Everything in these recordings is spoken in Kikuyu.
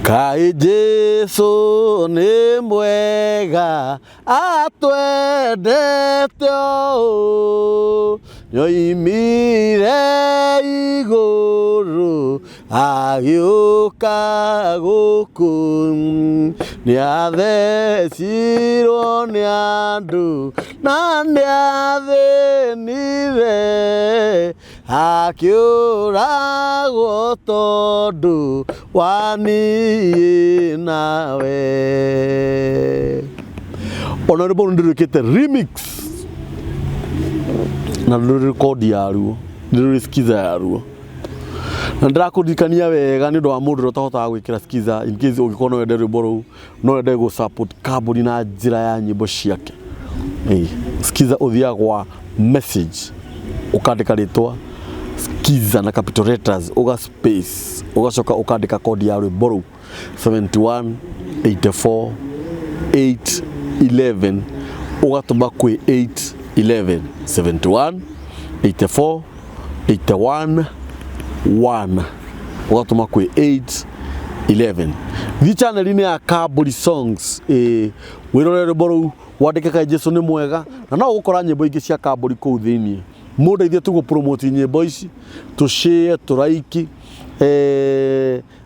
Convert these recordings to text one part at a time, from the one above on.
Kaĩ Jesu nĩ mwega atwendete ũũ, nĩoimire igũrũ agĩũka gũkũ, nĩathecirwo nĩ andũ na nĩathĩnire akĩũragwo tondũ wa niĩ nawe. Ona rwĩmbo rũu nĩrwĩkĩte remix na rũrĩ record yaruo, nĩ rũrĩ skiza yaruo. Na ndĩrakũririkania wega nĩ ũndũ wa mũndũ ũrĩa ũtahotaga gwĩkĩra skiza, in case ũngĩkorwo no wende rwĩmbo rũu, no wende gũ support kambuni na njĩra ya nyĩmbo ciake. Ĩĩ, skiza ũthiaga gwa message ũkandĩka rĩtwa skiza na capital letters, ũga space, ũgacoka ũkandĩka kodi ya rwĩmbo rũu 71 84 8 11, ũgatũma kwĩ 8 11 71 84 81 1, ũgatũma kwĩ 8 11. Thiĩ channel-inĩ ya Kambũri Songs, ĩĩ, wĩrore rwĩmbo rũu, wandĩke kaĩ Jesu nĩ mwega, na no ũgũkora nyĩmbo ingĩ cia Kambũri kũu thĩiniĩ. Mũndeithie tu gũ promote nyĩmbo ici, tũ share, tũ like,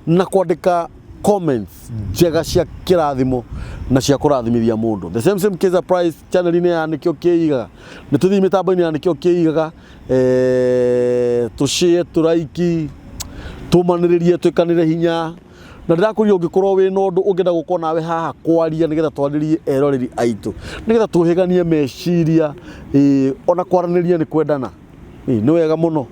na kwandĩka comments njega cia kĩrathimo na cia kũrathimithia mũndũ. The same same case applies channel-inĩ ya Nĩkĩo Kĩigaga. Nĩ tũthiĩ mĩtambo-inĩ ya Nĩkĩo Kĩigaga, tũ share, tũ like, tũmanĩrĩrie, twĩkanĩre hinya. Na ndĩrakũria ũngĩkorwo wĩna ũndũ ũngĩenda gũkorwo nawe haha kwaria nĩgetha twarĩrie eroreri aitũ, nĩgetha tũhĩganie meciria, ona kwaranĩria nĩ kwendana. Nĩ wega mũno.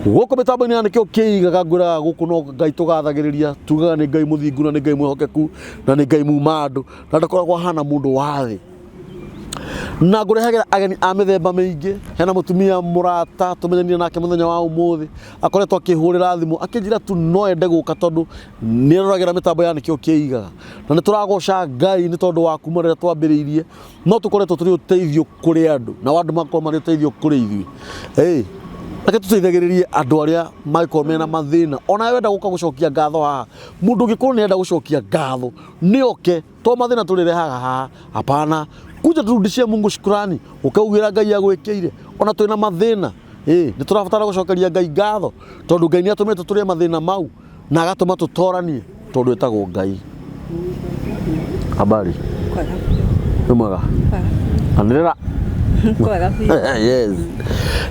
Gũkũ mĩtambo-inĩ ya Nĩkĩo Kĩigaga ngwĩraga gũkũ no Ngai tũgathagĩrĩria, tugaga nĩ Ngai mũthingu na nĩ Ngai mwĩhokeku na nĩ Ngai muma andũ na ndakoragwo ahana mũndũ wa thĩ. Na ngũrehagĩra ageni a mĩthemba mĩingĩ. Hena mũtumia mũrata tũmenyanire nake mũthenya wa ũmũthĩ, akoretwo akĩhũrĩra thimũ akĩnjĩra tu no ende gũka tondũ nĩ aroragĩra mĩtambo ya Nĩkĩo Kĩigaga. Na nĩ tũragoca Ngai nĩ tondũ wa kuma rĩrĩa twambĩrĩirie, no tũkoretwo tũrĩ ũteithio kũrĩ andũ na andũ makorwo marĩ ũteithio kũrĩ ithuĩ. Hey, reke tũteithagĩrĩrie andũ arĩa mangĩkorwo mena mathĩna. Ona wenda gũka gũcokia ngatho haha, mũndũ ũngĩkorwo nĩ arenda gũcokia ngatho nĩ oke, to mathĩna tũrĩrehaga haha, hapana. Kuja turudishie Mungu shukrani, ũkaugĩra Ngai agwĩkĩire. Ona twĩna mathĩna, nĩ tũrabatara gũcokeria Ngai ngatho tondũ Ngai nĩ atũmĩte tũrĩe mathĩna mau na agatũma tũtoranie tondũ etagwo Ngai. Habari? Kwega. Nĩ mwega? Kwega. Anĩrĩra. Kwega biũ. Yes.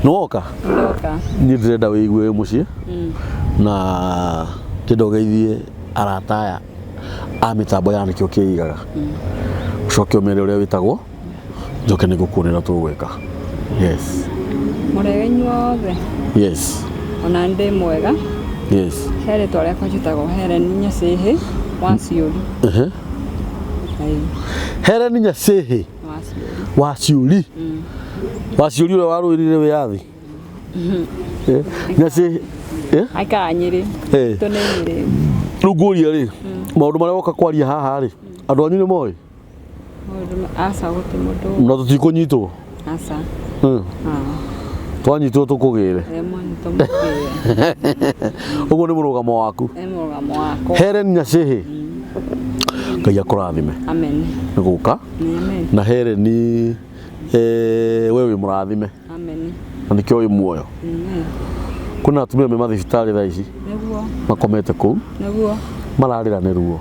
Nĩ woka? Ndoka. Niĩ ndĩrenda wĩigue wĩ mũciĩ na ndĩrenda ũgeithie arata aya a mĩtambo ya Nĩkĩo Kĩigaga, ũcoke ũmere ũrĩa wĩtagwo, njoke nĩ ngũkuonera tũgwĩka. Yes. Mũrega inyuothe. Yes. Ona ndĩ mwega. Yes. He rĩtwa rĩakwa njĩtagwo Helen Nyacĩhĩ wa Ciũri. Ehe. Ĩĩ, Helen Nyacĩhĩ wa Ciũri. Wa Ciũri. Wa Ciũri ũrĩa warũĩrĩire wĩyathi. Nyacĩ Aikaraga Nyĩrĩ. Itũ nĩ Nyĩrĩ. Rĩu ngũria rĩ, maũndũ marĩa woka kwaria haha rĩ, andũ anyu nĩ moĩ? Aca, gũtirĩ mũndũ. Na tũtikũnyitwo? Aca. Ah. Twanyitwo tũkũgĩre. Ĩ, mwanyitwo mũkĩre. Ũguo nĩ mũrũgamo waku? Nĩ mũrũgamo wakwa. Helen Nyacĩhĩ, Ngai akũrathime. Amen. Nĩ gũka. Amen. Na Helen, we wĩ mũrathime. Amen. Na nĩkĩo wĩ muoyo. Amen. Kwĩna atumia me mathibitarĩ thaa ici Nĩguo. makomete kũu, Nĩguo. mararĩra nĩ ruo,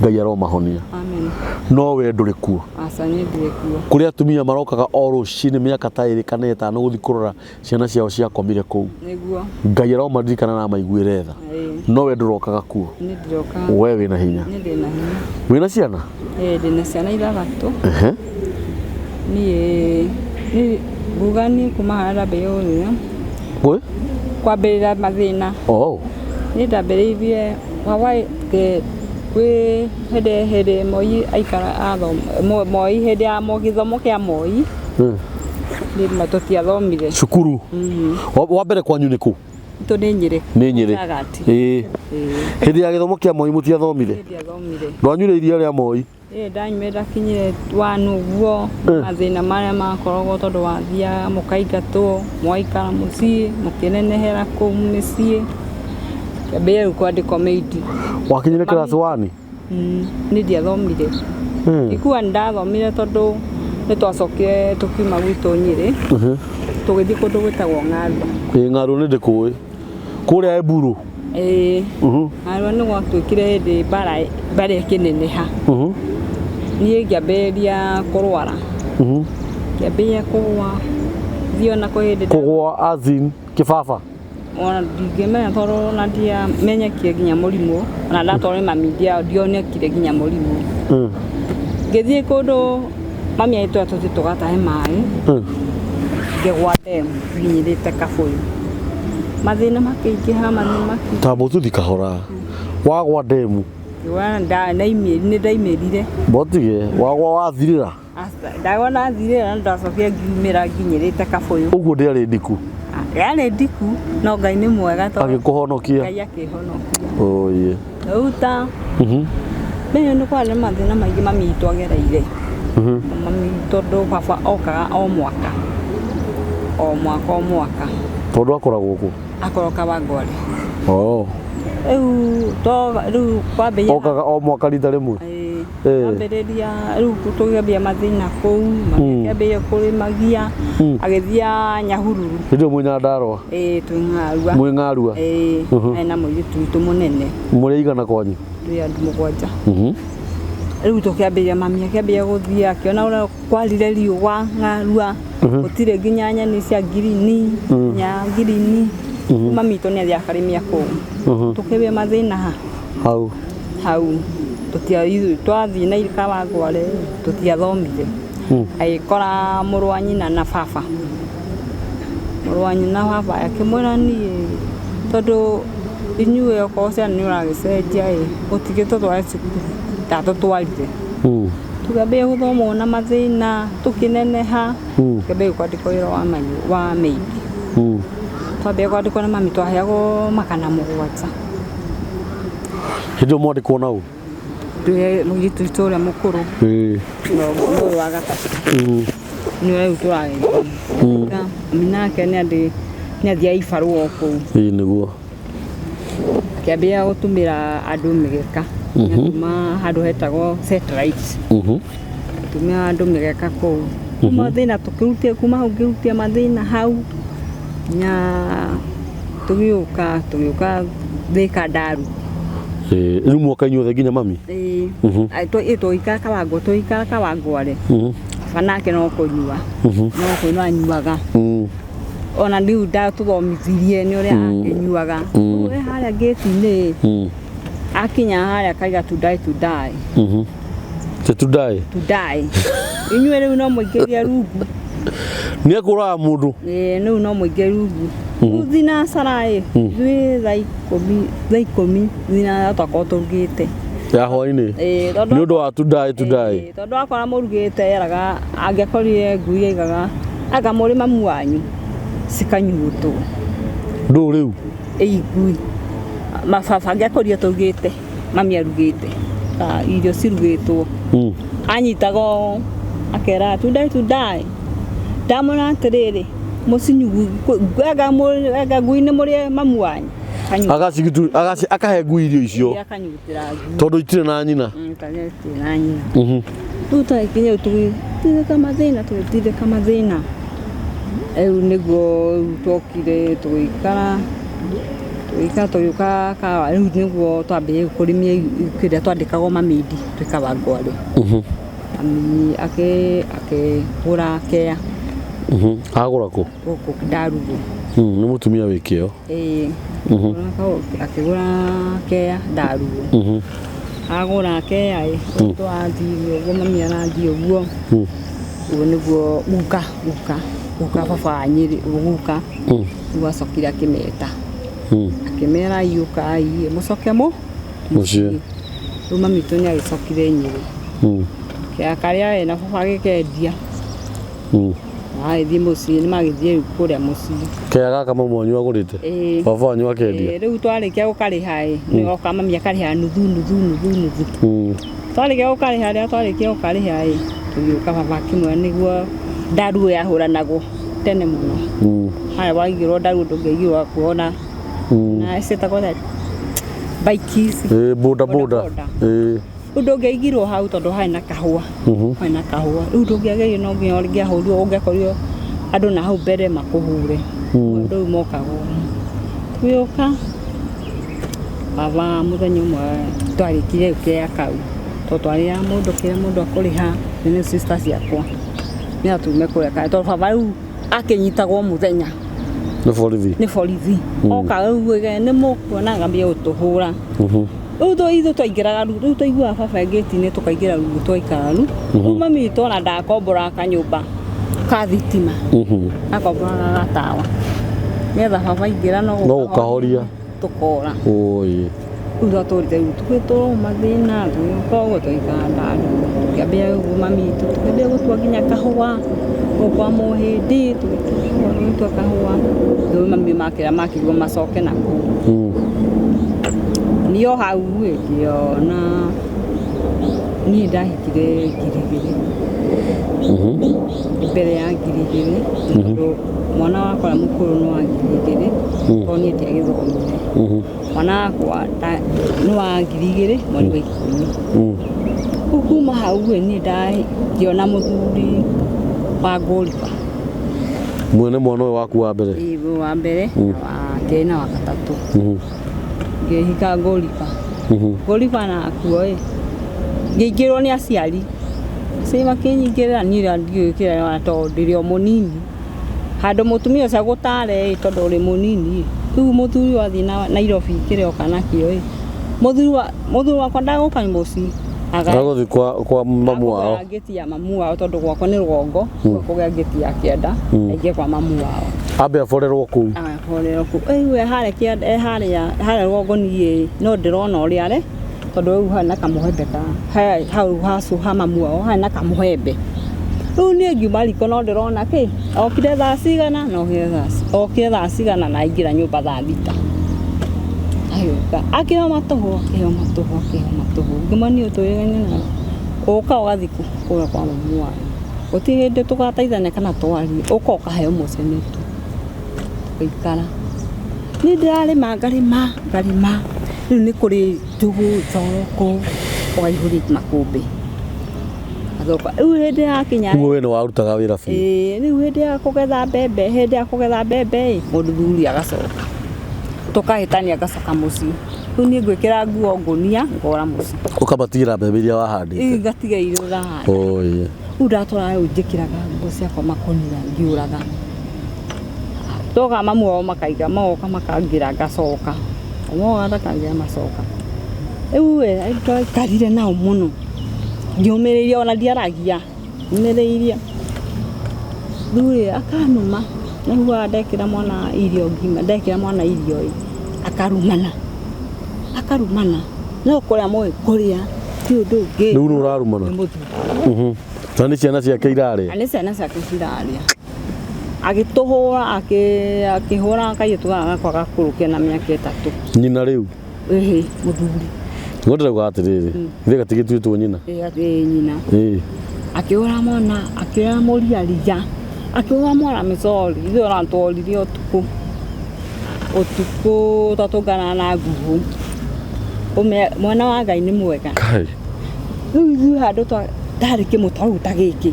Ngai aromahonia. Amen. No we ndũrĩ kuo? Aca, niĩ ndirĩ kuo. Kũrĩ atumia marokaga o rũcinĩ mĩaka ta 2 kana 5 gũthiĩ kũrora ciana ciao ciakomire kũu. Nĩguo. Ngai aromaririkana na amaiguĩre tha. Ĩĩ. No we ndũrokaga kuo? Niĩ ndiroka. We wĩna hinya? Niĩ ndĩ na hinya. Wĩna ciana? Ĩĩ, ndĩna ciana 6. Ehe. Niĩ nguga niĩ kuma harĩa ndambĩrĩirie gũthĩna Ngũĩ? Kwambĩrĩra mathĩna. Oh. Niĩ ndambĩrĩirie baba kwĩ hĩndĩ Moi aikara athoma Moi, hĩndĩ ya gĩthomo kĩa Moi. Niĩ tũtiathomire. Cukuru wa mbere kwanyu nĩ kũ? Itũ nĩ Nyĩrĩ. Nĩ Nyĩrĩ. Gati. Ĩĩ. Hĩndĩ ya gĩthomo kĩa Moi mũtiathomire? Niĩ ndiathomire. Ndwanyuire iria rĩa Moi? Ĩĩ, ndanyuire, ndakinyire wanu ũguo. Mathĩna marĩa makoragwo tondũ wathiaga mũkaingatwo, mũgaikara mũciĩ, mũkĩnenehera kũu mĩciĩ. Ngĩambĩrĩria rĩu kwandĩkwo maid. Wakinyire class 1? Niĩ ndiathomire. Ikua nĩ ndathomire tondũ nĩ twacokire tũkiuma gwitũ Nyĩrĩ tũgĩthiĩ kũndũ gwĩtagwo Ng'arua. Ĩ Ng'arua nĩ ndĩkũĩ. Kũrĩa Eburu. Ĩĩ. Ng'arua nĩ gwatuĩkire hĩndĩ mbara ĩkĩneneha. Niĩ ngĩambĩrĩria kũrwara. Ngĩambĩrĩria kũgwa. Thiĩ ona kwĩ hĩndĩ Kũgwa as in kĩbaba. Ona ndingĩmenya tondũ ona ndiamenyekire nginya mũrimũ. Ona ndatwarwo nĩ mami ndionekire nginya mũrimũ. Ngĩthiĩ kũndũ mami agĩtwĩra tũthiĩ tũgatahe maĩ. Ngĩgwa ndemu nginyĩrĩte kabũyũ. Mathĩna makĩingĩha, mathĩna makĩingĩha. Tamba ũtũthi kahora. Wagwa ndemu. Nĩ ndaimĩrire. Mbotige wagwa wathirĩra. Ndagwa ndathirĩra na ndacokire ngiumĩra nginyĩrĩte kabũyũ. Ũguo ndĩarĩ ndiku. Yarĩ ndiku no Ngai nĩ mwega tondũ Agĩkũhonokia. Ngai akĩhonokia. Oye. Rĩu ta Menya nĩ kwarĩ na mathĩna maingĩ mami witũ agereire. Mami tondũ baba okaga o mwaka. O mwaka o mwaka. Tondũ akoragwo kũ? Akorwo Kawangware. Oh. Rĩu to rĩu kwambĩrĩria Okaga o mwaka rita rĩmwe. Kwambĩrĩria rĩu tũkĩambia mathĩna kũu, mami akĩambĩrĩria kũrĩmagia, agĩthiĩ Nyahururu. Hĩndĩ ĩyo mwĩ Nyandarũa. Ĩĩ twĩ Ng'arua. Mwĩ Ng'arua. Ĩĩ, ena mũirĩtu witũ mũnene. Mũrĩ aigana kwanyu? Twĩ andũ mũgwanja. Rĩu tũkĩambĩrĩria mami akĩambĩrĩria gũthiĩ akĩona ũrĩa kwarire riũa Ng'arua, gũtirĩ nginya nyeni cia ngirini, nginya ngirini. Mami witũ nĩ athiaga akarĩmia kũu. Tũkĩgĩa mathĩna ha? Hau. Hau. Twathiĩ na Kawangware tũtiathomire. Agĩkora mũrũ wa nyina na baba. Mũrũ wa nyina na baba akĩmwĩra niĩ tondũ inyuĩ okorwo ciana nĩ ũragĩcenjia ĩ, mũtingĩtũtwara cukuru ndatũtwarire. Tũkĩambĩrĩria gũthoma na mathĩna, tũkĩneneha, tũkĩambĩrĩria kwandĩkwo wĩra wa maid. Twambĩrĩria kwandĩkwo na mami twaheagwo 700. Hĩndĩ ĩyo mwandĩkwo nau? Twĩ mũirĩtu witũ ũrĩa mũkũrũ. No ũyũ wa gatatũ. Nĩwe rĩu tũragĩthiĩ. Mami nake nĩ athiaga ibarũa o kũu. Ĩĩ nĩguo. Akĩambĩrĩria gũtumĩra andũ mĩgeka. Nĩatuma handũ hetagwo satellite. Tumĩra andũ mĩgeka kũu. Mathĩna tũkĩrutia kuma hau ngĩrutia mathĩna hau nya tũgĩũka Thika Ndaru. Rĩu mwoka inyuothe nginya mami? Ĩĩ. Tũgĩikara Kawangwa, tũgĩikara Kawangware. Baba nake no kũnyua. No kũnyua anyuaga. Ona rĩu ndatũthomithirie nĩ ũrĩa akĩnyuaga. Rĩu e harĩa gate-inĩ. Akinya harĩa akaiga to die to die. Te to die? To die. Inyuĩ rĩu no mũingĩrie rungu. Nĩ ekũraga mũndũ? Ĩĩ, rĩu no mũingĩrie rungu. Rĩu thinacara ĩ, ithuĩ thaa ikũmi thinacara twakorwo tũrugĩte. Ya hwaĩ-inĩ? Ĩĩ, tondũ Nĩ ũndũ wa to die to die. Ĩĩ, tondũ akora mũrugĩte eraga angĩakorire ngui aigaga anga mũrĩ mamu wanyu cikanyuĩtwo. Ndũ rĩu? Ĩĩ ngui. Mababa angĩakorire tũrugĩte, mami arugĩte. Irio cirugĩtwo. Anyitaga ũũ, akera to die to die. Ndamwĩra atĩrĩrĩ, mũcinyugu, anga ngui nĩ mũrĩe mamu wanyu. Akahe ngui irio icio. Ĩĩ, akanyugutĩra ngui. Tondũ itirĩ na nyina. Tondũ itirĩ na nyina. Rĩu twakinya tũgĩtindĩka mathĩna, tũgĩtindĩka mathĩna. Rĩu nĩguo rĩu twokire tũgĩikara, tũgĩikara tũgĩũka kawa, rĩu nĩguo twambĩrĩirie kũrĩmia kĩrĩa twandĩkagwo mamĩndi twĩ Kawangware. Mami akĩgũra kea. Agũra kũ? Gũkũ Ndarugu. Nĩ mũtumia wĩ kĩo. Ĩĩ. Akĩgũra kea Ndarugu. Agũra kea ĩ, twathiĩ ũguo mami arathiĩ ũguo. Ũguo nĩguo guka, guka, guka baba wa Nyĩrĩ, guka. Rĩu acokire akĩmeta. Akĩmera iũkai mũcoke mũ Mũciĩ. Rĩu mami witũ nĩ agĩcokire Nyĩrĩ. Kea karĩa ena baba agĩkendia. Magĩthiĩ mũciĩ, nĩ magĩthiĩ rĩu kũrĩa mũciĩ. Kea gaka mamu wanyu agũrĩte? Ĩĩ. Baba wanyu akendia? Ĩĩ, rĩu twarĩkia gũkarĩha ĩ, nĩ oka mami akarĩha nuthu, nuthu, nuthu, nuthu. Twarĩkia gũkarĩha rĩrĩa twarĩkia gũkarĩha ĩ, tũgĩũka baba akĩmwĩra nĩguo ndaruo yahũranagwo tene mũno. Harĩa waigĩrwo ndaruo ndũngĩaigĩrwo kuona. Na ciĩtagwo atĩa? Bike ici. Ĩĩ, boda boda. Boda. Ĩĩ. Rĩu ndũngĩaigirwo hau tondũ harĩ na kahũa. Harĩ na kahũa. Rĩu ndũngĩagerio no nginya ũngĩahũrirwo ũngĩakorirwo andũ na hau mbere makũhũre. Andũ rĩu mokaga ũguo. Tũgĩũka baba mũthenya ũmwe twarĩkirie kĩrĩa kau tondũ twarĩaga mũndũ kĩrĩa mũndũ akũrĩha nĩ sister ciakwa nĩ atume kũrĩa kaya tondũ baba rĩu akĩnyitagwo mũthenya Nĩ borithi. Nĩ borithi oka rĩu nĩ mũkuona agambia gũtũhũra. Rĩu ithuĩ twaingĩraga rĩu twaiguaga baba ngĩti-inĩ tũkaingĩra rungu twaikara rĩu. Rĩu mami witũ ona ndakomboraga kanyũmba ka thitima, akomboraga gatawa nĩgetha baba aingĩra no No gũkahoria. Tũkora. Oi. Rĩu twatũrire rĩu tũgĩtũrwo mathĩna tũgĩũka ũguo twaikara ndaru tũkĩambia ũguo mami witũ tũkĩambia gũtua nginya kahũa gũkũ kwa mũhĩndĩ tũgĩtua kahũa. Rĩu mami makĩra makĩrwo macoke na kũu. Niĩ o hau ĩ ngĩona niĩ ndahikire 2000, mbere ya 2000, tondũ mwana wakwa ũrĩa mũkũrũ nĩ wa 2000, tondũ niĩ ndiagĩthomire. Mwana wakwa nĩ wa 2000 mweri wa 10. Rĩu kuma hau ĩ niĩ ngĩona mũthuri wa ngũriba. Mwene mwana ũyũ waku wa mbere. Ĩ, wa mbere na wa kerĩ na wa gatatũ. Ngĩhika ngũriba. Ngũriba nakuo ĩ ngĩingĩrwo nĩ aciari, aciari makĩnyingĩrĩra niĩ rĩrĩa ndiũĩ kĩrĩa tondũ ndĩrĩ o mũnini handũ mũtumia ũcio agũtare ĩ tondũ ũrĩ mũnini ĩ. Rĩu mũthuri wathiĩ na Nairobi kĩrĩa oka nakĩo ĩ mũthuri wakwa ndagũka mũciĩ. Agũthiĩ kwa mamu wao. Akũgera ngĩti ya mamu wao tondũ gwakwa nĩ rũgongo, kũgĩa ngĩti ya kĩanda aingĩ kwa mamu wao. Ambe aborerwo kũu. Aborerwo kũu. Ĩu e harĩa kĩanda e harĩa rũgongo niĩ no ndĩrona ũrĩa arĩ tondũ rĩu harĩ na kamũhembe ka hau hacu ha mamu wao harĩ na kamũhembe. Rĩu niĩ ngiuma riko no ndĩrona kĩ okire thaa cigana na okire thaa cigana na aingĩra nyũmba thaa 6 agĩũka akĩheo matũhũ akĩheo matũhũ akĩheo matũhũ ngĩmwe niĩ ũtũrĩre na ũka ũgathiĩ kũrĩa kwa mamu wanyu gũtirĩ hĩndĩ tũgateithania kana twarie ũka ũkaheo mũcene tu tũgaikara. Niĩ ndĩrarĩma ngarĩma ngarĩma rĩu nĩ kũrĩ njũgũ thoroko ũkaihũria makũmbĩ Athoka rĩu hĩndĩ yakinya. Koguo we nĩ warutaga wĩra biũ. Ĩĩ, rĩu hĩndĩ ya kũgetha mbembe hĩndĩ ya kũgetha mbembe ĩ mũthuri agacoka tũkahĩtania agacoka mũciĩ. Rĩu niĩ ngwĩkĩra nguo ngũnia ngora mũciĩ. Ũkamatigĩra mbembe iria wahandĩte. Ngatiga iria ũrahanda. Oi. Rĩu ndatwara rĩu njĩkĩraga nguo ciakwa makũnia ngiũraga. Toka mamu wao makaiga magoka makangĩra ngacoka moga ndakangĩra macoka. Rĩu ĩ twaikarire nao mũno ngĩũmĩrĩirie ona ndiaragia ũmĩrĩirie. Rĩu ĩ akanuma naiguaga ndekĩra mwana irio ngima ndekĩra mwana irio ĩ akarumana akarumana no kũrĩa moĩ kũrĩa ti ũndũ ũngĩ. Rĩu nĩ ũrarumana. Nĩ mũthuri. Na nĩ ciana ciake irarĩa. Na nĩ ciana ciake cirarĩa. Agĩtũhũra akĩhũra kairĩtu gaka gakwa gakũrũ kena mĩaka 3. Nyina rĩu. Ĩhĩ mũthuri. Ngo ndĩrauga atĩrĩrĩ ithe gatigĩtuĩtwo nyina. Ĩĩ nyina. Ĩĩ. Akĩhũra mwana akĩhũra mũriaria akĩhũra mwana mĩcori ithuĩ ona tworirie ũtukũ ũtukũ twatũngana na nguhũ. Mwana wa Ngai nĩ mwega. Kai. Rĩu ithuĩ handũ ndarĩ kĩmũtaro ta gĩkĩ.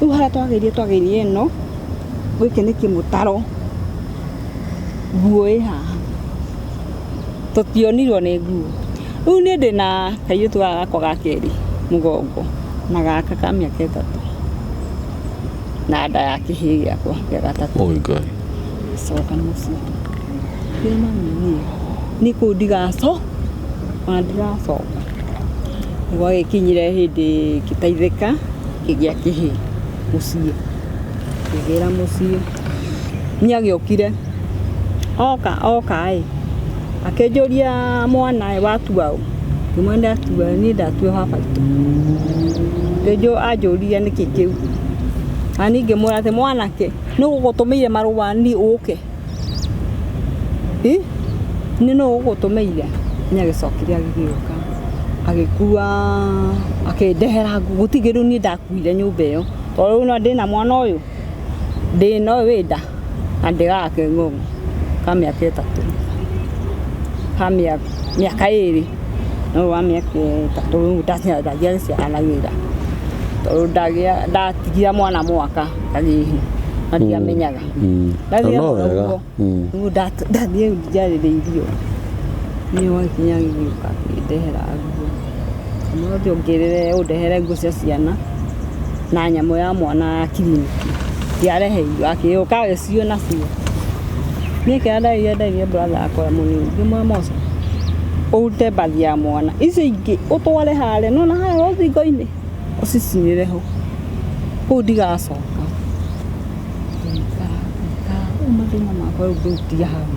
Rĩu harĩa twagĩrie ĩno gĩkĩ nĩ kĩmũtaro nguo ĩ haha tũtionirwo nĩ nguo. Rĩu niĩ ndĩna kairĩtu gaka gakwa ga kerĩ mũgongo na gaka ka mĩaka 3 na nda ya kĩhĩĩ gĩakwa gĩa gatatũ. Oi Ngai. Coka mũciĩ. Kĩrĩa mami niĩ niĩ kũu ndigaco ona ndiracoka. Gwagĩkinyire hĩndĩ ngĩteithĩka ngĩgĩa kĩhĩĩ mũciĩ. Ngĩgĩra mũciĩ. Niĩ agĩũkire oka oka ĩ akĩnjũria mwana ĩ watua ũ? Ngĩmwĩra ndatua niĩ ndatua baba witũ. Anjũririe nĩkĩ kĩu. Na niĩ ngĩmwĩra atĩ mwanake nũ ũgũtũmĩire marũa niĩ ũke? Ĩ nĩ nũ ũgũtũmĩire? Nĩ agĩcokire agĩgĩũka agĩkua akĩndehera nguo gũtirĩ kĩndũ niĩ ndakuire nyũmba ĩyo tondũ rĩu no ndĩna mwana ũyũ ndĩna ũyũ wĩ nda na ndĩ gaka kĩng'ũng'ũ ka mĩaka 3 ka mĩaka Mĩaka 2 no wa mĩaka 3 rĩu ndathiaga ciana wĩra tondũ ndatigira mwana mwaka kagĩhi na ndiamenyaga. Ndathiĩ No wega. ũguo. Rĩu ndathiĩ njarĩrĩirio niĩ wakinya gĩũka kĩndehera nguo ũmũthĩ ũngĩrĩre ũndehere nguo cia ciana na nyamũ ya mwana ya kiriniki ndiareheirwo akĩũka agĩciũ nacio. Niĩ kĩrĩa nderire nderire brother yakwa mũnini ngĩmwĩra Mosa ũrute mbathi ya mwana icio ingĩ ũtware harĩa nona harĩa rũthingo-inĩ ũcicinĩre ho kũu ndigacoka. Ngĩikara ngĩikara rĩu mathĩna makwa rĩu ngĩũtiga hau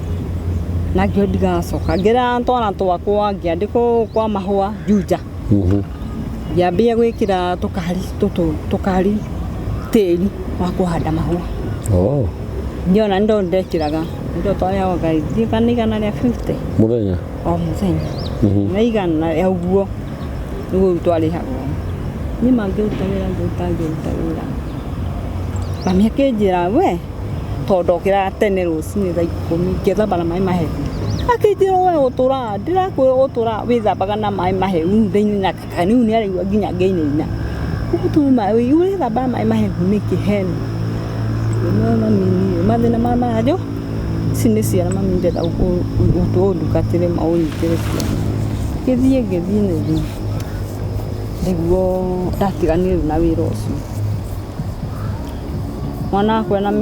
na ngĩo ndigacoka ngĩra twana twakwa ngĩandĩkwo kwa mahũa Juja. Ngĩambia gwĩkĩra tũkari tũtũ tũkari tĩri wa kũhanda mahũa. Oh. Ndiona ndo ndekĩraga ndo twarĩhagwo ngai kana 150 Mũthenya. O mũthenya na igana rĩa ũguo nĩguo rĩu twarĩhagwo. Niĩ ma ngĩruta wĩra ngĩruta ngĩruta wĩra mami akĩnjĩra we tondũ ndokĩraga tene rũcinĩ thaa 10 ngethamba na maĩ mahehu akĩnjĩra we ũtũraga ndĩrakwĩra ũtũraga wĩthambaga na maĩ mahehu ndainaina kaka rĩu nĩ araigua nginya ngĩinaina ũtũra wĩthambaga na maĩ mahehu nĩkĩ hena ngĩmwĩra mami niĩ mathĩna marĩa maranjũ ici nĩ ciana mami ndĩrenda ũndungatĩre ma ũnyitĩre ciana ngĩthiĩ ngĩthiĩ nĩguo nĩguo ndatiganire rĩu na wĩra ũcio. Mwana wakwa ena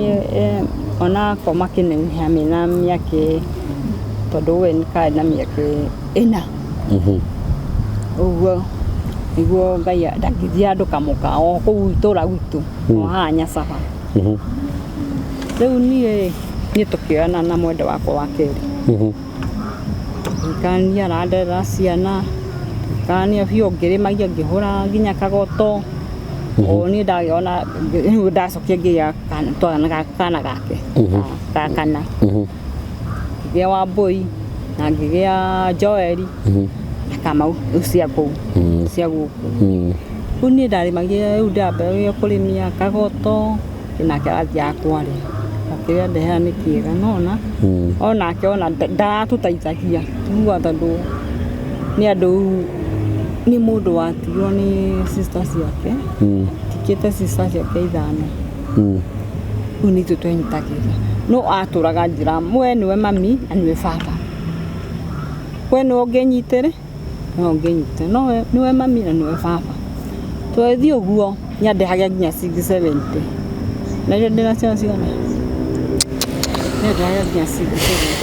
mwana wakwa makĩneneha mena mĩaka tondũ we nĩ karĩ na mĩaka 4. Ũguo nĩguo Ngai ndangĩthiĩ handũ kamũka o kũu itũra gwitũ o haha Nyacaba. Rĩu niĩ niĩ tũkĩoyana na mwendwa wakwa wa kerĩ. Ngania aranderera ciana ngania biũ ngĩrĩmagia ngĩhũra nginya kagoto o niĩ ndagĩona rĩu ndacokia ngĩgĩa twana kana gake ga kana. Ngĩgĩa Wambũi na ngĩgĩa Joeli na Kamau rĩu cia kũu cia gũkũ. Rĩu niĩ ndarĩmagia rĩu ndambĩrĩria kũrĩmia kagoto nake arathiaga kware o kĩrĩa ndehera nĩ kĩega nona onake ona ndaratũteithagia tuga tondũ nĩ andũ nĩ mũndũ watigirwo nĩ sister ciake tikĩte sister ciake 5. Rĩu nĩ ithuĩ twenyitagĩrĩra no atũraga njĩra we nĩwe mami na nĩwe baba we nĩwe ũngĩnyitĩre no ũngĩnyitĩre no nĩwe mami na nĩwe baba twathiĩ ũguo nĩandehagia nginya ciringi 70 na rĩo ndĩna ciana cigana nĩandehagia nginya ciringi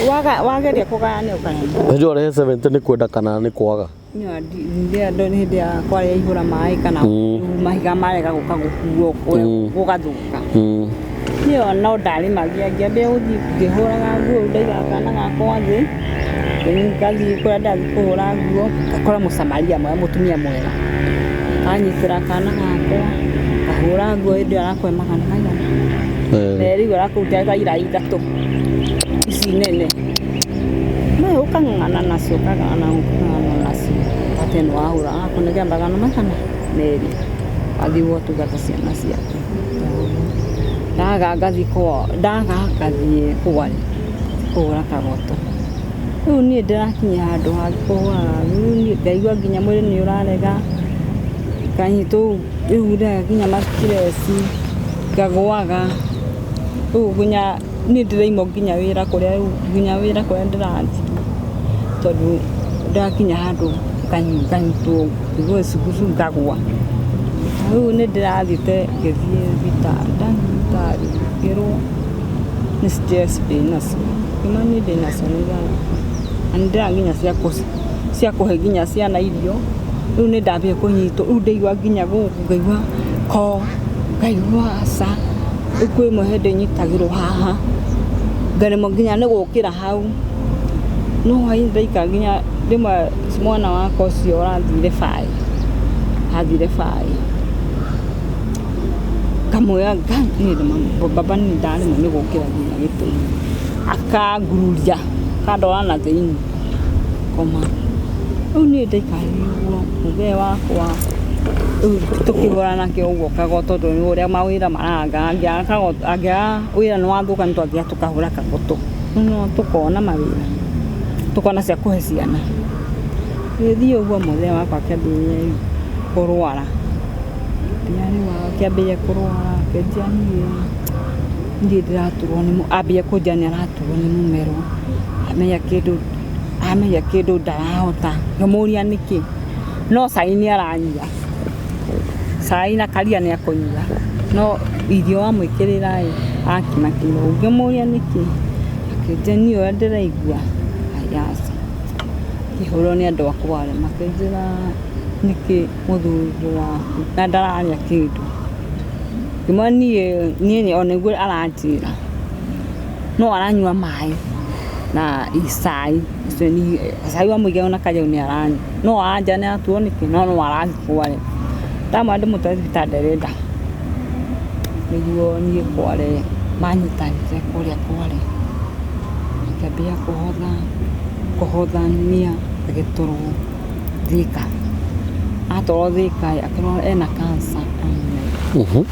70 wageria kũgayania ũkaremwo. Hĩndĩ ĩyo ũrehe 70 nĩ kwenda kana nĩ kwaga? Nĩ hĩndĩ ya kwarĩa ihũra maĩ kana mahiga marega gũka gũkuo gũgathũka. Niĩ no ndarĩmagia ngĩambia gũthiĩ ngĩhũraga nguo ndaigaga kana gakwa thĩ ngathiĩ kũrĩa ndathiĩ kũhũra nguo ngakora mũsamaria mwega mũtumia mwega akanyitĩra kana gakwa ngahũra nguo hĩndĩ ĩyo arakũhe magana maigana merĩ arakũruta ta ira 3 ici nene no ũkang'ang'ana nacio ũkang'ang'ana ũkang'ang'ana nacio atĩ nĩ wahũra akũnengera magana maigana merĩ wathiĩ gũtungata ciana ciaku. Ndaga ngathiĩ kwa ndaga ngathiĩ kware kũhũra kagoto. Rĩu niĩ ndĩrakinya handũ hangĩ kũhũraga rĩu niĩ ngaigua nginya mwĩrĩ nĩ ũrarega nganyitwo rĩu ndĩraga nginya ma stress ngagũaga rĩu nginya niĩ ndĩraimwo nginya wĩra kũrĩa rĩu nginya wĩra kũrĩa ndĩrathiĩ tondũ ndakinya handũ nganyitwo ngaigua cugucu ngagũa. Rĩu nĩ ndĩrathiĩte ngĩthiĩ thibitarĩ ndathiĩ thibitarĩ ngĩrwo nĩ stress ndĩnacio ngĩma niĩ ndĩnacio nĩ na nĩ ndĩraga nginya cia kũhe nginya ciana irio rĩu nĩ ndambire kũnyitwo rĩu ndaigua nginya gũkũ ngaigua ko ngaigua aca rĩu kwĩ ĩmwe hĩndĩ nyitagĩrwo haha ngaremwo nginya nĩ gũkĩra hau no hwaĩ-inĩ ndaikara nginya rĩmwe mwana wakwa ũcio ũrathire baĩ athire baĩ ngamwĩra niĩ baba niĩ ndaremwo nĩ gũkĩra nginya gĩtĩ-inĩ akangururia akandwara na thĩinĩ koma rĩu niĩ ndaikarire ũguo mũthee wakwa rĩu tũkĩhũra nake ũguo kagoto tondũ nĩ ũrĩa mawĩra maranga angĩaga kagoto angĩaga wĩra nĩ wathũka nĩ twathiaga tũkahũra kagoto no tũkona mawĩra tũkona cia kũhe ciana. Tũgĩthiĩ ũguo mũthee wakwa akĩambĩrĩria kũrwara. Akĩambĩrĩria kũrwara akĩnjĩra niĩ niĩ ndĩraturwo nĩ ambia kũnjĩra nĩ araturwo nĩ mũmero. Amenya kĩndũ amenya kĩndũ ndarahota. Ngĩmũria nĩkĩ, no cai nĩ aranyua. Cai na karia nĩ akũnyua. No irio wamwĩkĩrĩra ĩ, akimakima. Ngĩmũria nĩkĩ, akĩnjĩra niĩ ũrĩa ndĩraigua, aca. Ngĩhũrwo nĩ andũ a Kwale makĩnjĩra nĩkĩ mũthuri waku na ndararĩa kĩndũ. Ngĩmwĩra niĩ niĩ o nĩguo aranjĩra no aranyua maĩ na cai ũcio cai wamũigĩra ona kanyau nĩ aranyua no aranjĩra nĩ araturwo nĩkĩ no no arathiĩ Kwale. Ndamwĩra ndĩmũtware thibitarĩ ndarenda nĩguo niĩ Kwale manyitanire kũrĩa Kwale makĩambia kũhotha kũhothania agĩtwarwo Thika. Atwarwo Thika akĩrwo ena cancer ya mũmero.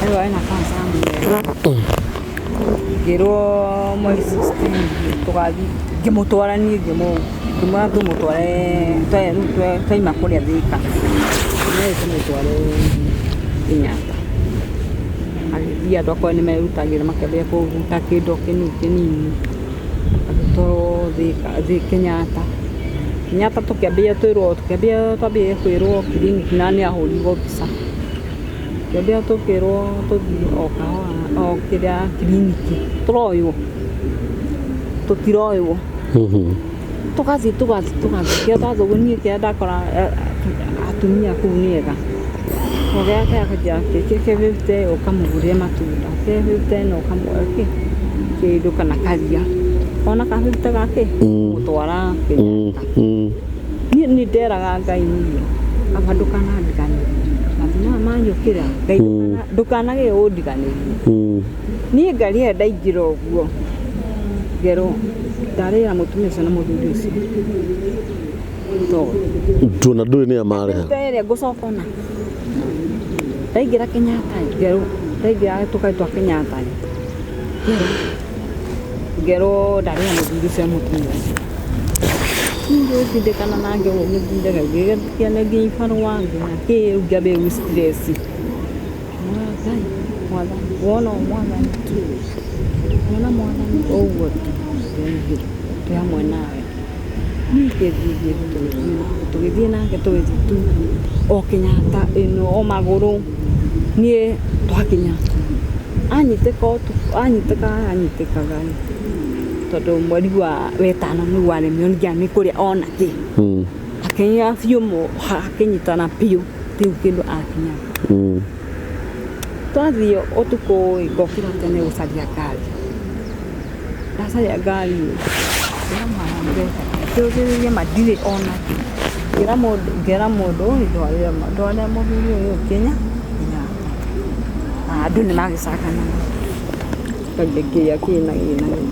Erwo ena cancer ya mũmero. Ngĩrwo mweri 16 tũgathiĩ, ngĩmũtwara niĩ ngĩmwĩra tũmũtware rĩu twaima kũrĩa Thika, ngĩmwĩra tũmũtware Kenyatta. Agĩthiĩ andũ akorwo nĩ merutagĩra makĩambia kũruta kĩndũ kĩnini kĩnini. Agĩtwarwo Thika, Kenyatta. Kenyatta tũkĩambia twĩrwo tũkĩambia twambire kwĩrwo clinic na nĩ ahũrirwo mbica. Tũkĩambia tũkĩrwo tũthiĩ o kahora o kĩrĩa kiriniki tũroywo tũtiroywo. Tũgathiĩ tũgathiĩ tũgathiĩ kĩrĩa twathũgũ niĩ kĩrĩa ndakora atumia kũu nĩ ega. Ũgeka kĩ 50 ũkamũgũrĩre matunda, kĩ 50 na ũkamũhe kĩndũ kana karia. Ona ka 50 gakĩ gũtwara Kenyatta. Niĩ nĩ nderaga Ngai niĩ aba ndũkanandiganĩrie mathĩna maya manyũkĩra Ngai ndũkanagĩe ũndiganĩrie. Niĩ ngari ĩyo ndaingĩra ũguo ngerwo ndarĩra mũtumia ũcio na mũthuri ũcio tondũ Tuona ndũĩ nĩ a mareha. ĩrĩa ngũcoka ona ndaingĩra Kenyatta ngerwo ndaingĩra tũkari twa Kenyatta ngerwo ndarĩra mũthuri ũcio na mũtumia ũcio. Ngĩtindĩkana nake ũguo ngĩtindĩka ngĩgĩtiana nginya ibarũa nginya kĩ rĩu ngĩambia rĩu stress. Ngai mwathani wona ũũ mwathani tu wona mwathani ũguo tu twĩ hamwe nawe. Niĩ ngĩthiĩ tũgĩthiĩ nake tũgĩthiĩ tu o Kenyatta ĩno o magũrũ niĩ twakinya anyitĩka ũtukũ anyitĩka anyitĩkaga tondũ mweri wa wetano nĩguo aremirwo nginya nĩ kũrĩa ona kĩ. Akĩnya biũ akĩnyitana biũ rĩu kĩndũ akinya. Twathiĩ ũtukũ ngokĩra tene gũcaria ngari. Ndacaria ngari ndĩramaya mbeca ngĩũthĩrĩria ma ndirĩ ona kĩ. Ngĩra mũndũ ndwarĩre mũthuri ũyũ Kenya Kenyatta. Na andũ nĩ magĩcanganaga. Ngĩkĩria kĩ na kĩ na kĩ.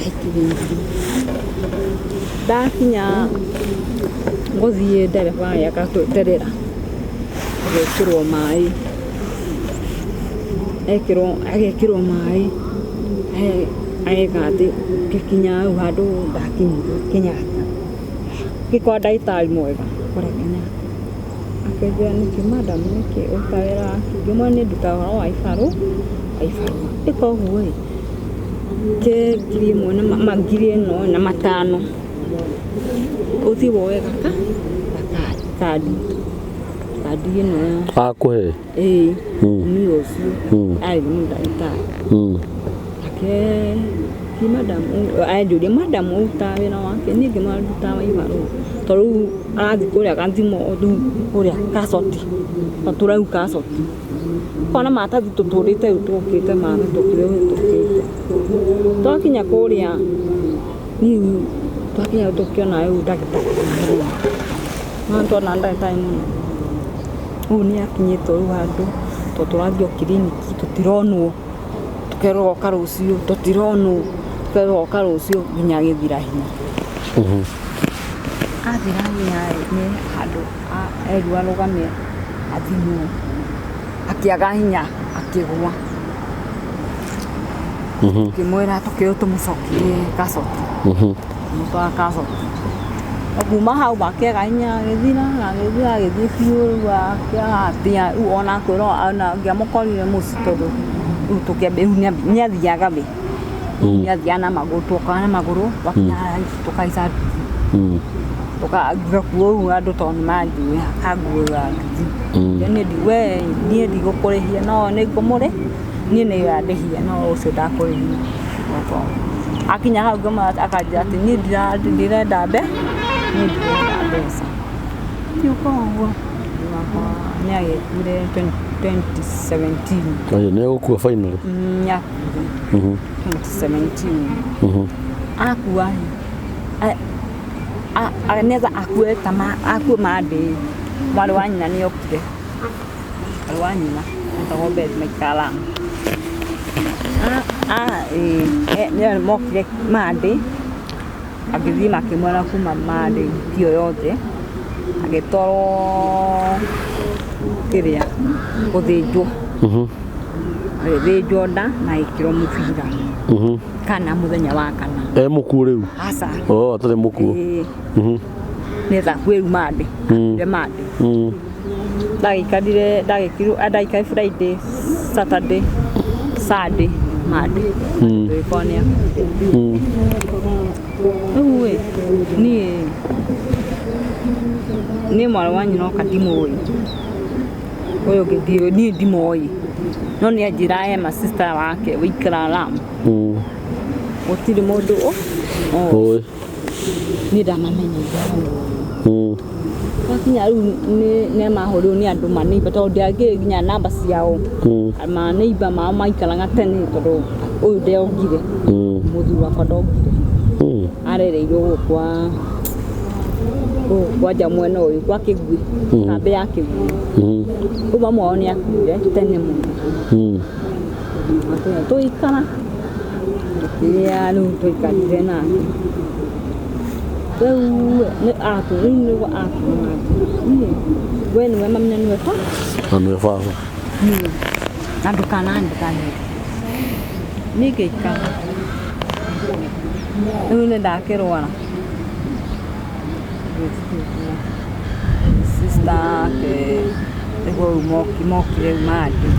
Ndaikĩrĩirio. Ndakinya ngũthiĩ ndereba agatwenderera agekĩrwo maĩ ekĩrwo agekĩrwo maĩ ageka atĩ ngĩkinya hau handũ ndakinyire Kenyatta ngĩkora ndagĩtarĩ mwega kũrĩa Kenyatta akĩnjĩra nĩkĩ madam nĩkĩ ũrutaga wĩra waku ngĩmwĩra niĩ ndutaga ũhoro wa ibarũa wa ibarũa ĩka ũguo ĩ ke 1000 na 1500 ũthiĩ woe gaka kandi kandi ĩno ya Akũhe. ĩĩ mũtumia ũcio arĩ mũndagĩtarĩ ake ti madam anjũria madam ũrutaga wĩra wake niĩ ngĩmwĩra ndutaga wa ibarũa tondũ rĩu arathiĩ kũrĩa agathimwo rĩu kũrĩa Kasoti tũrau Kasoti kona maratathi tũtũrĩte rĩu tũkĩte maratathi tũkire tũkĩte twakinya kũrĩa niĩ twakinya tũkĩona rĩu ndagĩtarĩ mũnene no twona ndagĩtarĩ mũnene rĩu nĩ akinyĩte rĩu handũ tondũ tũrathiĩ o kiriniki tũtironwo tũkerwo oka rũciũ tũtironwo tũkerwo oka rũciũ nginya agĩthira hinya. Athira hinya nĩ handũ erirwo arũgame athimwo akĩaga hinya akĩgwa. Tũkĩmwĩra tũkĩrwo tũmũcokie Kasoti. Mũtwara Kasoti. Kuma hau makĩaga hinya agĩthira agĩthira agĩthiĩ biũ rĩu akĩaga rĩu ona kwĩrwo ona ngĩamũkorire mũciĩ tondũ rĩu tũkĩambia rĩu nĩathiaga we nĩathiaga na magũrũ twokaga na magũrũ twakinya tũkahaica nduthi tũkanguo rĩu andũ tondũ nĩmanjũĩ akanguĩra nduthi. Niĩ we niĩ ndigũkũrĩhia no nĩ ngũmũrĩ niĩ nĩ andĩhia no ũcio ndakũrĩhia. Akinya hau ngĩmwĩra akanjĩra atĩ niĩ ndirenda niĩ ndirenda mbeca. Ngĩũka ũguo nĩ agĩkuire 2017. Ayo nĩ egũkua finally. Nĩ akuire 2017. Akua nĩgetha akue ta akue Monday mwarĩ wa nyina nĩ okire. Mwarĩ wa nyina etagwo Beth maikaraga. Mokire Monday agĩthiĩ makĩmuona kuma Monday wiki ĩyo yothe agĩtwarwo kĩrĩa gũthĩnjwo. Agĩthĩnjwo nda na agĩkĩrwo mũbira kana mũthenya wa kana. E mũkuũ rĩu? Aca. Oh, atarĩ mũkuũ. Nĩgetha akue rĩu Monday. Akuire Monday. Ndagĩikarire ndagĩkirwo ndagĩikarire Friday, Saturday, Sunday, Monday. Tũgĩkorwo nĩ akuire. Rĩu ĩ niĩ mwarĩ wa nyina oka ndimũĩ. Ũyũ ũngĩ niĩ ndimoĩ. No nĩ anjĩra he ma sister wake wĩikaraga Lamu. Gũtirĩ mũndũ Ũĩ. Niĩ ndamamenyire hau. Gwakinya rĩu nĩ mahũrirwo nĩ andũ maneiba tondũ ndiakĩũĩ nginya namba ciao. Maneiba mao maikaraga tene tondũ ũyũ ndongire. Mũthuri wakwa ndongire. Arereirwo gũkũ kwa gũkũ kwanja mwena ũyũ kwa Kĩguĩ, kambĩ ya Kĩguĩ. Rĩu mamu wao nĩ akuire tene mũno. Tũikara tũkĩrĩa rĩu tũikarire nake. Rĩu nĩ rĩu nĩguo atũraga niĩ we nĩwe mami na nĩwe baba. Na nĩwe baba. Niĩ na ndũkanandiganĩre. Niĩ ngĩikara. Rĩu nĩ ndakĩrwara. Sister ake nĩguo rĩu mokire rĩu Monday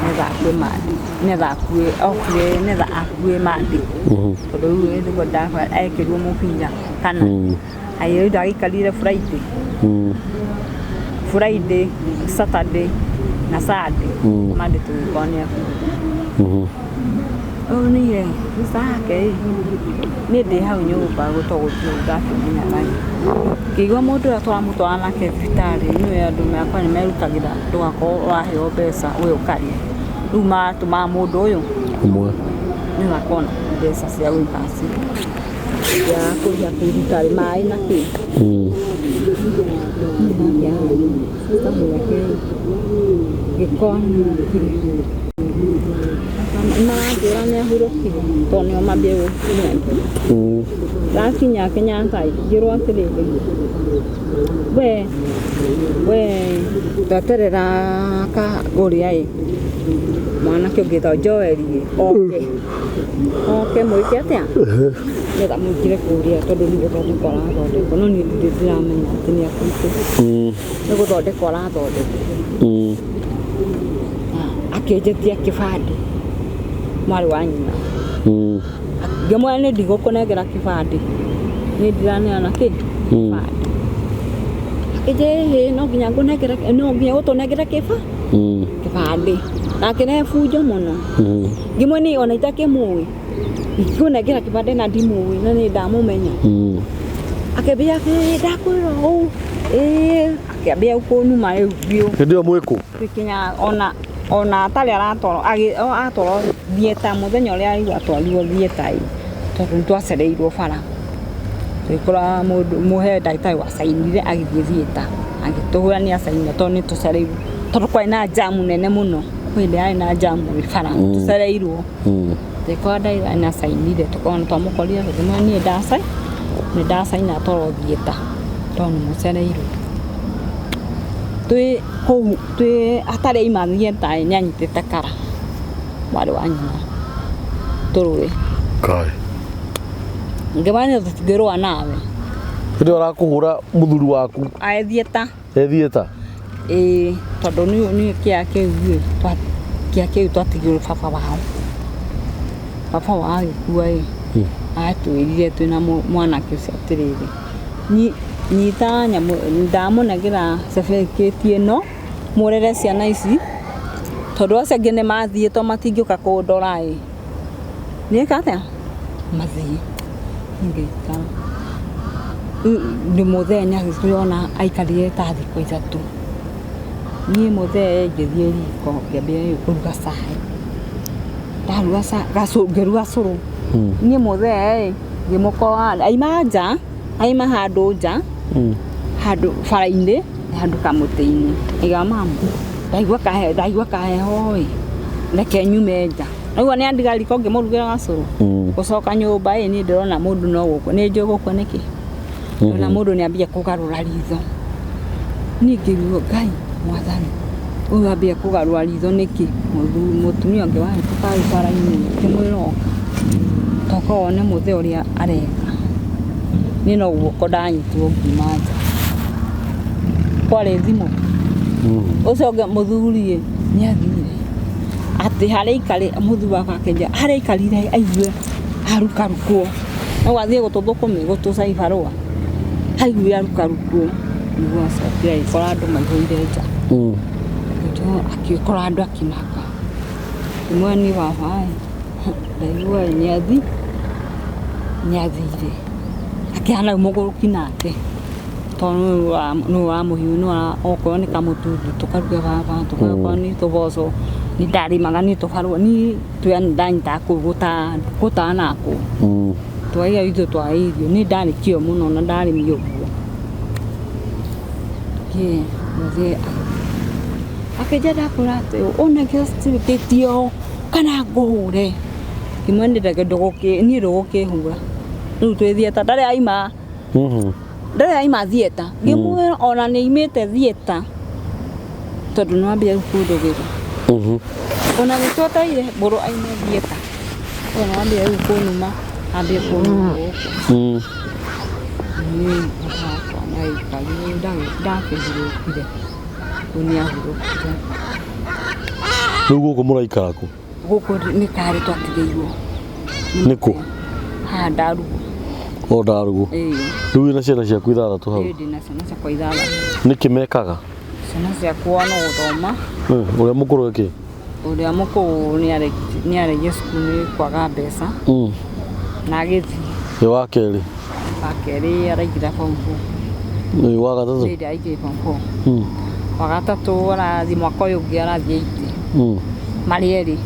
nĩgetha akue Monday nĩgetha akue okire nĩgetha akue Monday. Tondũ rĩu nĩguo ekĩrirwo mũbira kana rĩu ndagĩikarire Friday. Friday, Saturday na Sunday. Monday tũgĩkorwo nĩ akuire. Rĩu niĩ sister ake ĩ niĩ ndĩ hau nyũmba gũtogũtio ndakĩmenyaga ĩ. Ngĩigua mũndũ ũrĩa tũramũtwara nake thibitarĩ nĩwe andũ akwa nĩ merutagĩra ndũgakorwo ũraheo mbeca we ũkarĩa. Rĩu maratũmaga mũndũ ũyũ Ũmwe. nĩgetha akorwo na mbeca cia gwĩka cia kũrĩha kũu thibitarĩ maĩ na kĩ. Ngĩkora nĩ okire. Maranjĩra nĩ ahurũkire tondũ nĩo mambia gũkinya. Ndakinya Kenyatta ngĩrwo atĩrĩrĩ we tweterera ka ũrĩa ĩ mwanake ũngĩ wĩtagwo Joel ĩ oke oke mwĩke atĩa nĩgetha mũingĩre kũrĩa tondũ nĩ gũthondekwo arathondekwo no niĩ ndirĩ ndĩramenya atĩ nĩ akuĩte. Nĩ gũthondekwo arathondekwo. Akĩnjĩtia kĩbandĩ mwarĩ wa nyina. Ngĩmwĩra niĩ ndigũkũnengera kĩbandĩ niĩ ndiraneana kĩ kĩbandĩ. Akĩnjĩra ĩhĩ no nginya ngũnengere no nginya ũtũnengere kĩbandĩ. Na akĩrehe bunjo mũno. Ngĩmwĩra niĩ ona itakĩmũĩ ingĩkũnengera kĩbandĩ na ndimũĩ na nĩ ndamũmenya. Akĩambia ndakwĩra ũũ ĩĩ akĩambia kũnuma rĩu biũ. Hĩndĩ ĩyo mwĩ kũ? Tũkinya ona atarĩ aratwarwo atwarwo theatre mũthenya ũrĩa rĩu atwarirwo theatre ĩ tondũ nĩ twacereirwo bara. Tũgĩkora mũndũ mũhe ndagĩtarĩ wacainire agĩthiĩ theatre agĩtũhũra nĩ acainire tondũ nĩ tũcereirwo tondũ kwarĩ na jamu nene mũno kwĩ hĩndĩ yarĩ na jamu bara tũcereirwo. Tũgĩkora ndagĩtarĩ nĩ acainire tũkona twamũkorire tũkĩmwĩra niĩ nĩ ndacaina atwarwo theatre tondũ nĩ mũcereirwo. Twĩ kũu twĩ atarĩ aima theatre nĩ anyitĩte kara mwarĩ wa nyina tũrũe. Kai. Ngĩmwĩra tũtingĩrũa nawe. Hĩndĩ ĩyo arakũhũra mũthuri waku? Aethiĩta. Ethiĩta? Ĩĩ, tondũ niĩ kĩa kĩu ĩ, kĩa kĩu twatigirwo baba wao. Baba wao agĩkua ĩ, atwĩrire twĩna mwanake ũcio atĩrĩrĩ, nyita nyamũ, ndamũnengera certificate ĩno, mũrere ciana ici, tondũ acio angĩ nĩ mathiĩ to matingĩũka kũndora ĩ. Nĩeka atĩa? Mathiĩ. Ngĩikara. Nĩ mũthenya tũrona aikarire ta thikũ 3. Niĩ mũthee ngĩthiĩ riko ngĩambia kũruga cai. Ndaruga cai, ngĩruga cũrũ. Niĩ mũthee ngĩmũkora aima nja, aima handũ nja, handũ bara-inĩ, handũ kamũtĩ-inĩ. Aiga mamu, ndaigua kaheho ĩ, reke nyume nja. Rĩu nĩ andiga riko ngĩmũrugĩra gacũrũ. Gũcoka nyũmba ĩ, niĩ ndĩrona mũndũ no gũkua, nĩ njũĩ gũkua nĩkĩ? Ndĩrona mũndũ nĩ ambia kũgarũra ritho. Niĩ ngĩrigwo Ngai mwathani, ũyũ ambia kũgarũra ritho nĩkĩ? Mũtumia ũngĩ wahĩtũka hau bara-inĩ ngĩmwĩra oka, toka wone mũthee ũrĩa areka. Niĩ no guoko ndanyitirwo ngiuma nja. Kwarĩ thimũ. Ũcio ũngĩ mũthuri ĩ, nĩ athire. Atĩ harĩa aikarĩ, mũthuri wakwa akĩnjĩra harĩa aikarire aigue arukarukwo. No athiĩ gũtũthũkũmĩ, gũtũcai barũa. Aigue arukarukwo. Nĩguo acokire agĩkora andũ maihũire nja. Akĩkora andũ akĩmaka. Ngĩmwĩra niĩ baba ĩ, ndaigua nĩ athire. Akĩhana rĩu mũgũrũki nake. Tondũ nĩwe ũramũhiũ, nĩwe okorwo nĩ kamũtundu tũkaruge baba, okorwo nĩ tũboco, nĩ ndarĩmaga niĩ tũbarũa, niĩ ndanyitaga kũu gũtanakwo. Twaiga ithuĩ twa irio, niĩ ndarĩ kĩo mũno na ndarĩmi ũguo. Mũthee akĩnjĩra ndakwĩra atĩ ũnengere certificate ĩyo kana ngũhũre. Ngĩmwĩra niĩ ndũgũkĩhũra. Rĩu twĩ theatre, ndarĩ aima. Ndarĩ aima theatre. Ngĩmwĩra ona nĩ aimĩte theatre tondũ nĩ wambia kũndũgĩra. Ona nĩ twetereire mbũrũ aime theatre. Ona wambia rĩu kũnuma, ambie kũnuma gũkũ. Niĩ baba wakwa nĩ aikarire, ndakĩhurũkire. Rĩu nĩ ahurũkire. Rĩu gũkũ mũraikara kũ? Gũkũ nĩ karĩ twatigĩirwo. Nĩ kũ? Haha Ndarugu. O Ndarugu. Ĩĩ. Rĩu wĩna ciana ciaku 6 hau? Ĩĩ, ndĩna ciana ciakwa 6. Nĩkĩ mekaga? Ciana ciakwa no gũthoma. Ũrĩa mũkũrũ ĩkĩ? Ũrĩa mũkũrũ nĩ aregia cukuru nĩ kwaga mbeca. Na agĩthiĩ. Ĩ wa kerĩ? Wa kerĩ araingĩra form 4. Ĩ wa gatatũ? Nĩ araingĩra form 4. Wa gatatũ arathiĩ mwaka ũyũ ũngĩ arathiĩ 8. Marĩ erĩ.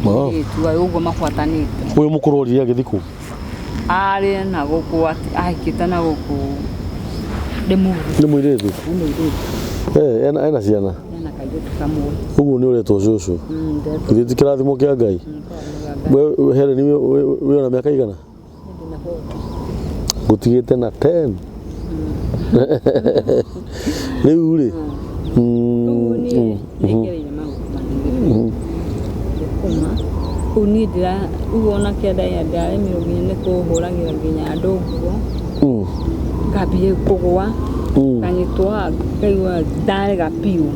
Airĩtu ayo ũguo mabuatanĩte. Ũyũ mũkũrũ orire agĩthiĩ kũ? Arĩ na gũkũ ahikĩte na gũkũ Limuru. Nĩ mũirĩtu? Nĩ mũirĩtu. Ena ciana? Ena kairĩtu kamwe. Ũguo nĩ ũretwo cũcũ? Githĩ ti kĩrathimo kĩa Ngai? We Helen wĩ ona mĩaka igana? Ngũtigĩte na 10. Rĩu rĩ? Rĩu niĩ nĩngereire maũndũ manene. Thũkũma. Rĩu niĩ rĩu ona kĩanda ndaremirwo nginya nĩ kũhũragĩra nginya andũ nguo. Ngambia kũgũa. Nganyitwo haha ngaigua ndarega biũ.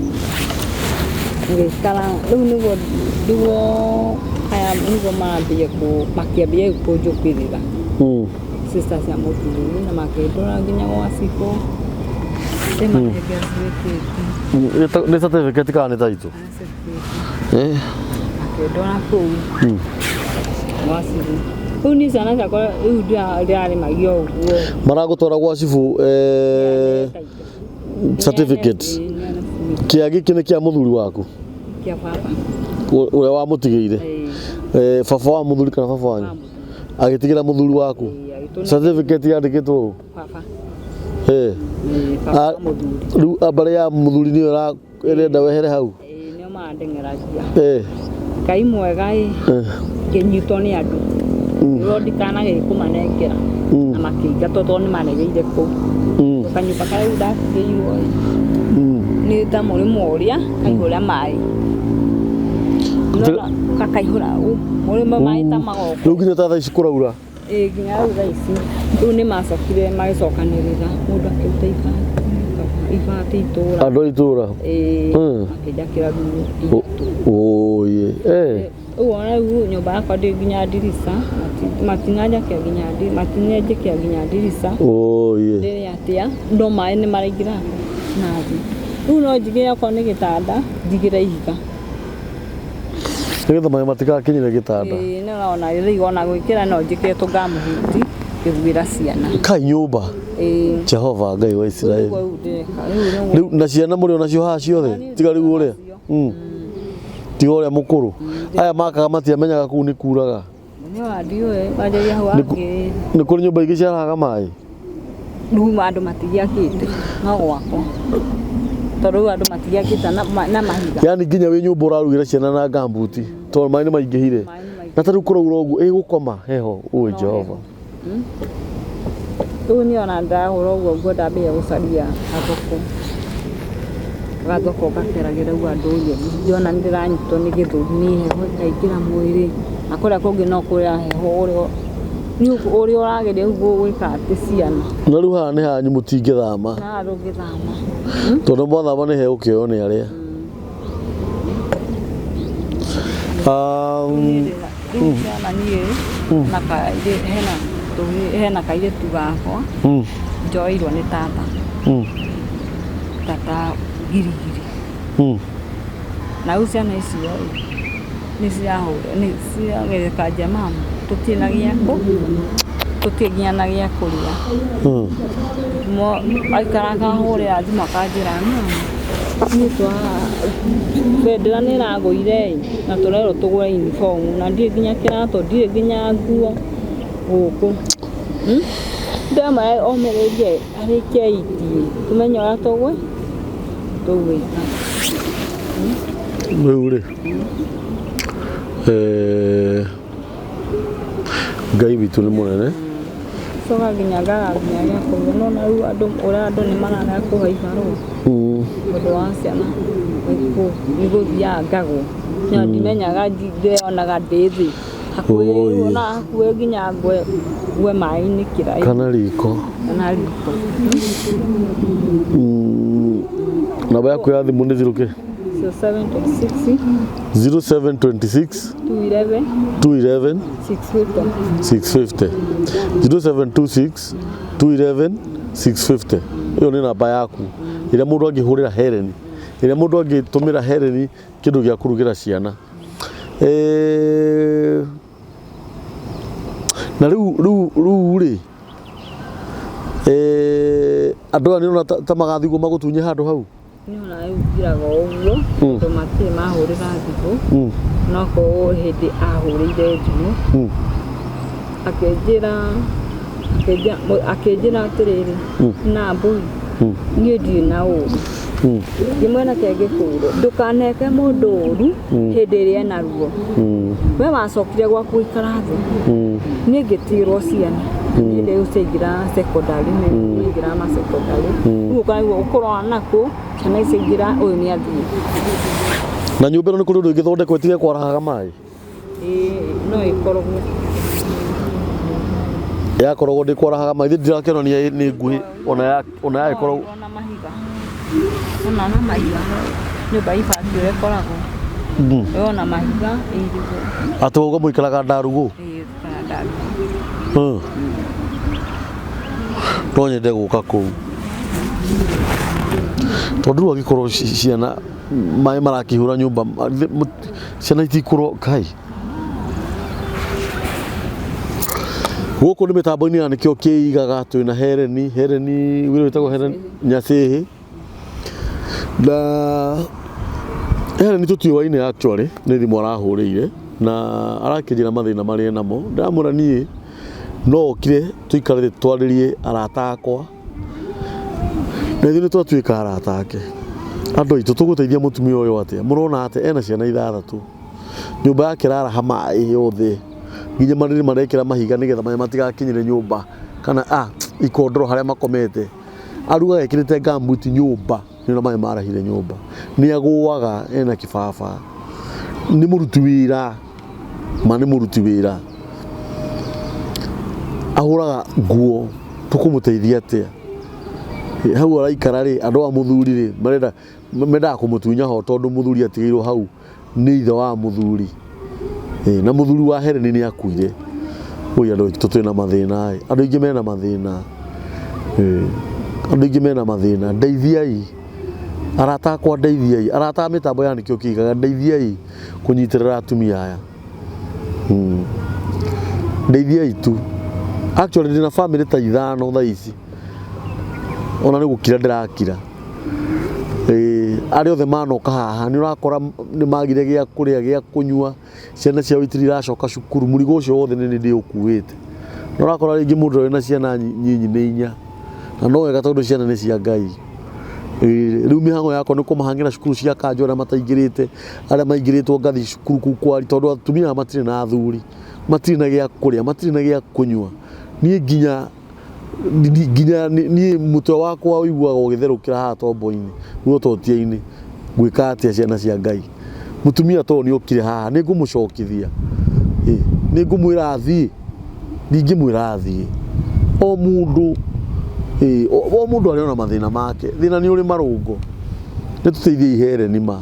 Ngĩikara rĩu nĩguo aya nĩguo marambia makĩambia kũnjũkĩrĩra. Sister cia mũthuri na makĩndwara nginya gwa cibũ. Nĩ makĩambia certificate. Nĩ certificate kana nĩ title? Certificate. Makĩndwara kũu. Gwa cibũ. Rĩu niĩ ciana ciakwa rĩu ndĩrarĩmagia ũguo. Maragũtwara gwa cibũ, certificate. Kĩa gĩkĩ nĩ kĩa mũthuri waku? Kĩa baba. Ũrĩa wamũtigĩire? Baba wa mũthuri kana baba wanyu? Agĩtigĩra mũthuri waku? Certificate yandĩkĩtwo ũũ? Baba. Ĩĩ, Baba wa mũthuri. Rĩu mbarĩ ya mũthuri nĩyo ĩrenda wehere hau? Ĩĩ, nĩo marandeng'eragia. Ngai mwega ĩ, ngĩnyitwo nĩ andũ. Nĩguo ndikanage kũmanengera. Na makĩingatwo tondũ nĩ maregeire kũu. Kanyũmba karĩa rĩu ndatigĩirwo ĩ, nĩ ta mũrĩmo ũrĩa kaihũra maĩ. Nĩwona gakaihũra mũrĩmo maĩ ta magoka. Rĩu nginya ta thaa ici kũraura. Ĩĩ nginya rĩu thaa ici rĩu nĩ macokire magĩcokanĩrĩra mũndũ akĩruta ibati ibati itũra. Andũ a itũra. Ĩĩ makĩnjakĩra rumu ithatũ. Ũyĩ eh. Ũguo ona rĩu nyũmba yakwa ndĩ nginya ndirica matinanjakĩra nginya matinanjĩkĩra nginya ndirica. Ũyĩ. Ndĩrĩ atĩa no maĩ nĩ maraingĩra na thĩ. Rĩu no njigĩre okorwo nĩ gĩtanda njigĩre ihiga. Nĩgetha maĩ matigakinyĩre gĩtanda. Ĩĩ no ona rĩu ona gwĩkĩra no njĩkĩre tũngamuhuti ngĩhuhĩra ciana. Kai nyũmba. Ĩĩ. Jehova Ngai wa Isiraeli. Ũguo rĩu ndĩreka. Rĩu Rĩu na ciana mũrĩ onacio haha ciothe tiga rĩu ũrĩa. Tiga ũrĩa mũkũrũ. Aya makaga matiamenyaga kũu nĩ kuraga. Nĩ wandiũĩ wanjagia hau angĩ. Nĩ kũrĩ nyũmba ingĩ ciarahaga maĩ. Rĩu andũ matigiakĩte no gwakwa. Tondũ rĩu andũ matigiakĩte na mahiga. Yaani nginya wĩ nyũmba ũrarugĩra ciana na ngambuti tondũ maĩ nĩ maingĩhire. Na ta rĩu kũraura ũguo ĩgũkoma heho ũĩ Jehova. Rĩu niĩ ona ndahũra ũguo nguo ndambĩrĩria gũcaria gathoko. Gathoko ngakeragĩra rĩu andũ ũrĩa ndĩrona nĩ ndĩranyitwo nĩ gĩthũri nĩ heho ĩkaingĩra mwĩrĩ. Na kũrĩa kũngĩ no kũrĩa heho ũrĩa ũrĩa ũrageria gwĩka atĩ ciana. Na rĩu haha nĩ hanyu mũtingĩthama. Na haha ndũngĩthama. Tondũ mwathama nĩ hegũkĩoywo nĩ arĩa. Rĩu ciana niĩ na hena kairĩtu gakwa njoeirwo nĩ tata. Tata girigiri. Na rĩu ciana icio nĩ cirahũra nĩ ciragĩkanjia mama tũtirĩ na gĩa tũtirĩ nginya na gĩa kũrĩa. Aikara akahũrĩra thimũ akanjĩra mama niĩ twa bendera nĩ ĩragũire ĩ na tũrerwo tũgũre uniform na ndirĩ nginya kĩratũ ndirĩ nginya nguo gũkũ. Ndamwĩra omĩrĩrie arĩkie eight tũmenye ũrĩa tũgwĩka. Rĩu rĩ Ngai witũ nĩ mũnene. Coka nginya ngaga nginya gĩa kũrĩa no na rĩu andũ ũrĩa andũ nĩ mararega kũhe ibarũa ũndũ wa ciana nĩ gũthiaga ngagwo no ndimenyaga ndĩonaga ndĩ thĩ hakuhĩ ona hakuhĩ nginya ngwe maĩ-inĩ kĩraĩ kana riko kana riko. Namba yaku ya thimũ nĩ zero kĩ? 0726 0726 211 211 650 650 0726 211 650 ĩyo nĩ namba yaku ĩrĩa mũndũ angĩhũrĩra Helen, ĩrĩa mũndũ angĩtũmĩra Helen kĩndũ gĩa kũrugĩra ciana. Na rĩu rĩu rĩ andũ aya nĩũrona ta magathiĩ ũguo magũtunye handũ hau? Nĩ ona rĩu ngiraga ũguo tondũ matirĩ mahũrĩra thimũ no korwo hĩndĩ ahũrĩire thimũ akĩnjĩra atĩrĩrĩ na mbũi niĩ ndirĩ na ũru ngĩmwĩra kĩrĩa ngĩkwĩre ndũkaneke mũndũ ũru hĩndĩ ĩrĩa ena ruo. We wacokire gwaku gũikara thĩ niĩ ngĩtigĩrwo ciana niĩ rĩu ciaingĩra secondary nĩ ingĩra ma secondary rĩu ũkaigua ũkũrora nakũ ciana ici ciaingĩra ũyũ nĩ athiĩ. Na nyũmba ĩno nĩ kũrĩ ũndũ ĩngĩthondekwo ĩtige kwarahaga maĩ? Ĩĩ no ĩkorogwo. Yakoragwo ndĩkwarahaga maĩ, ithe ndirakĩonania nĩ nguhĩ ona ona yakoragwo ona mahiga. Ona na mahiga nyũmba ibati ũrĩa ĩkoragwo. Ona mahiga ĩirigwo. Atĩ ũguo mũikaraga ndarugũ? Ĩĩ tũikaraga ndarugũ. No nyende gũka kũu tondũ rĩu angĩkorwo ciana maĩ marakĩihũra nyũmba ciana itikũro kai gũkũ nĩ mĩtambo-inĩ ya nĩkĩo kĩigaga twĩna Hereni Hereni wĩra wĩtagwo Helen Nyacĩhĩ na Hereni tũtiũaine actually nĩ thimũ arahũrĩire na arakĩnjĩra mathĩna marĩa enamo ndĩramwĩra niĩ no okire tũikare thĩ twarĩrie arata akwa na ithuĩ nĩ twatuĩka arata ake. Andũ aitũ tũgũteithia mũtumia ũyũ atĩa? Mũrona atĩa ena ciana ithathatũ nyũmba yake ĩraraha maĩ yothe nginya marĩrĩ marekĩra mahiga nĩgetha maĩ matigakinyĩre nyũmba kana ikondoro harĩa makomete arugaga ekĩrĩte ngambuti nyũmba nĩ ũrĩa maĩ marahire nyũmba nĩ agũaga ena kĩbaba nĩ mũruti wĩra ma nĩ mũruti wĩra Ahũraga nguo, tũkũmũteithia atĩa? Hau araikara rĩ, andũ a mũthuri rĩ, marenda mendaga kũmũtunya ho tondũ mũthuri atigĩirwo hau nĩ ithe wa mũthuri. Ĩ, na mũthuri wa Helen nĩ akuire. Oi andũ aitũ twĩna mathĩna ĩ, andũ aingĩ mena mathĩna. Ĩ, andũ aingĩ mena mathĩna, ndeithiai. Arata akwa ndeithiai, arata a mĩtambo ya nĩkĩo kĩigaga ndeithiai kũnyitĩrĩra atumia aya. Ndeithiai tu. Actually ndĩna bamĩrĩ ta ithano thaa ici. Ona nĩ gũkira ndĩrakira. Ĩĩ, arĩa othe manoka haha nĩ ũrakora nĩ magire gĩa kũrĩa gĩa kũnyua, ciana ciao itirĩ iracoka cukuru, mũrigo ũcio wothe nĩ niĩ ndĩũkuĩte. Na ũrakora rĩngĩ mũndũ ũrĩa wĩna ciana nyinyi nĩ inya, na no wega tondũ ciana nĩ cia Ngai. Ĩĩ, rĩu mĩhang'o yakwa nĩ kũmahang'ĩra cukuru cia kanjũ arĩa mataingĩrĩte, arĩa maingĩrĩtwo ngathiĩ cukuru kũu kwari tondũ atumia aya matirĩ na athuri, matirĩ na gĩa kũrĩa, matirĩ na gĩa kũnyua. Niĩ nginya nginya niĩ mũtwe wakwa ũiguaga ũgĩtherũkĩra haha tombo-inĩ, ruototia-inĩ, ngwĩka atĩa ciana cia Ngai. Mũtumia ta ũyũ nĩ okire haha, nĩ ngũmũcokithia? Nĩ ngũmwĩra athiĩ? Ndingĩmwĩra athiĩ. O mũndũ, o mũndũ arĩ ona mathĩna make, thĩna nĩ ũrĩ marũngo. Nĩ tũteithiei Helen ma.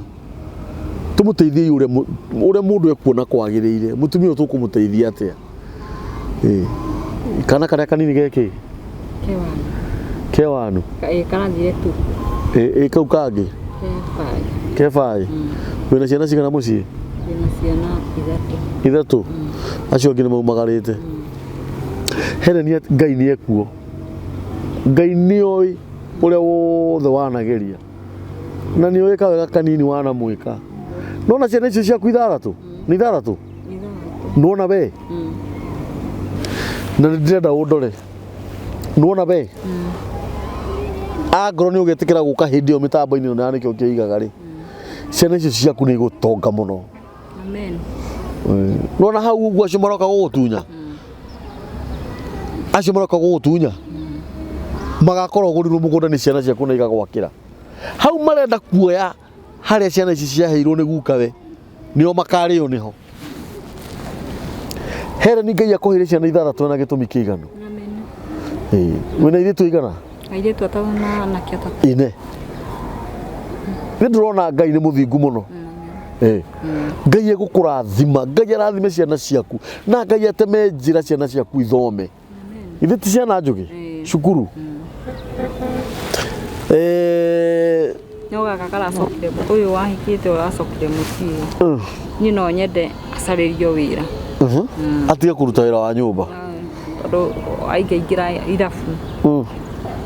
Tũmũteithiei ũrĩa mũndũ ekuona kwagĩrĩire. Mũtumia ũyũ tũkũmũteithia atĩa? Ĩĩ. Kana karĩa kanini gekĩ? Kewanu. Kewanu. Ĩĩ karathire tu. Ĩĩ kau kangĩ? Kebaĩ. Kebaĩ. Wĩna ciana cigana mũciĩ? Ndĩna ciana ithatũ. Ithatũ? Acio angĩ nĩ maumagarĩte. Helen Ngai nĩ ekuo. Ngai nĩ oĩ ũrĩa wothe wanageria. Na nĩ oĩ kawega kanini wanamwĩka. Nona ciana icio ciaku ithathatũ? Nĩ ithathatũ? Nĩwona we? Na nĩ ndĩrenda ũndore. Nĩwona we? Angorwo nĩ ũgetĩkĩra gũka hĩndĩ ĩyo mĩtambo-inĩ ĩno na nĩkĩo kĩigaga rĩ, ciana icio ciaku nĩ igũtonga mũno. Amen. Nĩwona hau ũguo acio maroka gũgũtunya? Acio maroka gũgũtunya? Magakorwo ũgũrirwo mũgũnda nĩ ciana ciaku na igagwakĩra. Hau marenda kuoya harĩa ciana ici ciaheirwo nĩ gukawe nĩo makarĩo nĩho. Helen Ngai akũheire ciana ithathatũ na gĩtũmi kĩiganu. Amen. Ĩĩ. Wĩna airĩtu aigana? Airĩtu atatũ na anake atatũ. Ine. Nĩ ndĩrona Ngai nĩ mũthingu mũno. Ĩĩ. Ngai egũkũrathima, Ngai arathime ciana ciaku na Ngai ateme njĩra ciana ciaku ithome. Ithe ti ciana njũgĩ? Ĩĩ. Cukuru. Eh, No gaka karacokire ũyũ wahikĩte ũracokire mũciĩ. Niĩ no nyende acarĩrio wĩra. Atige kũruta wĩra wa nyũmba. Tondũ aingaingĩra irabu.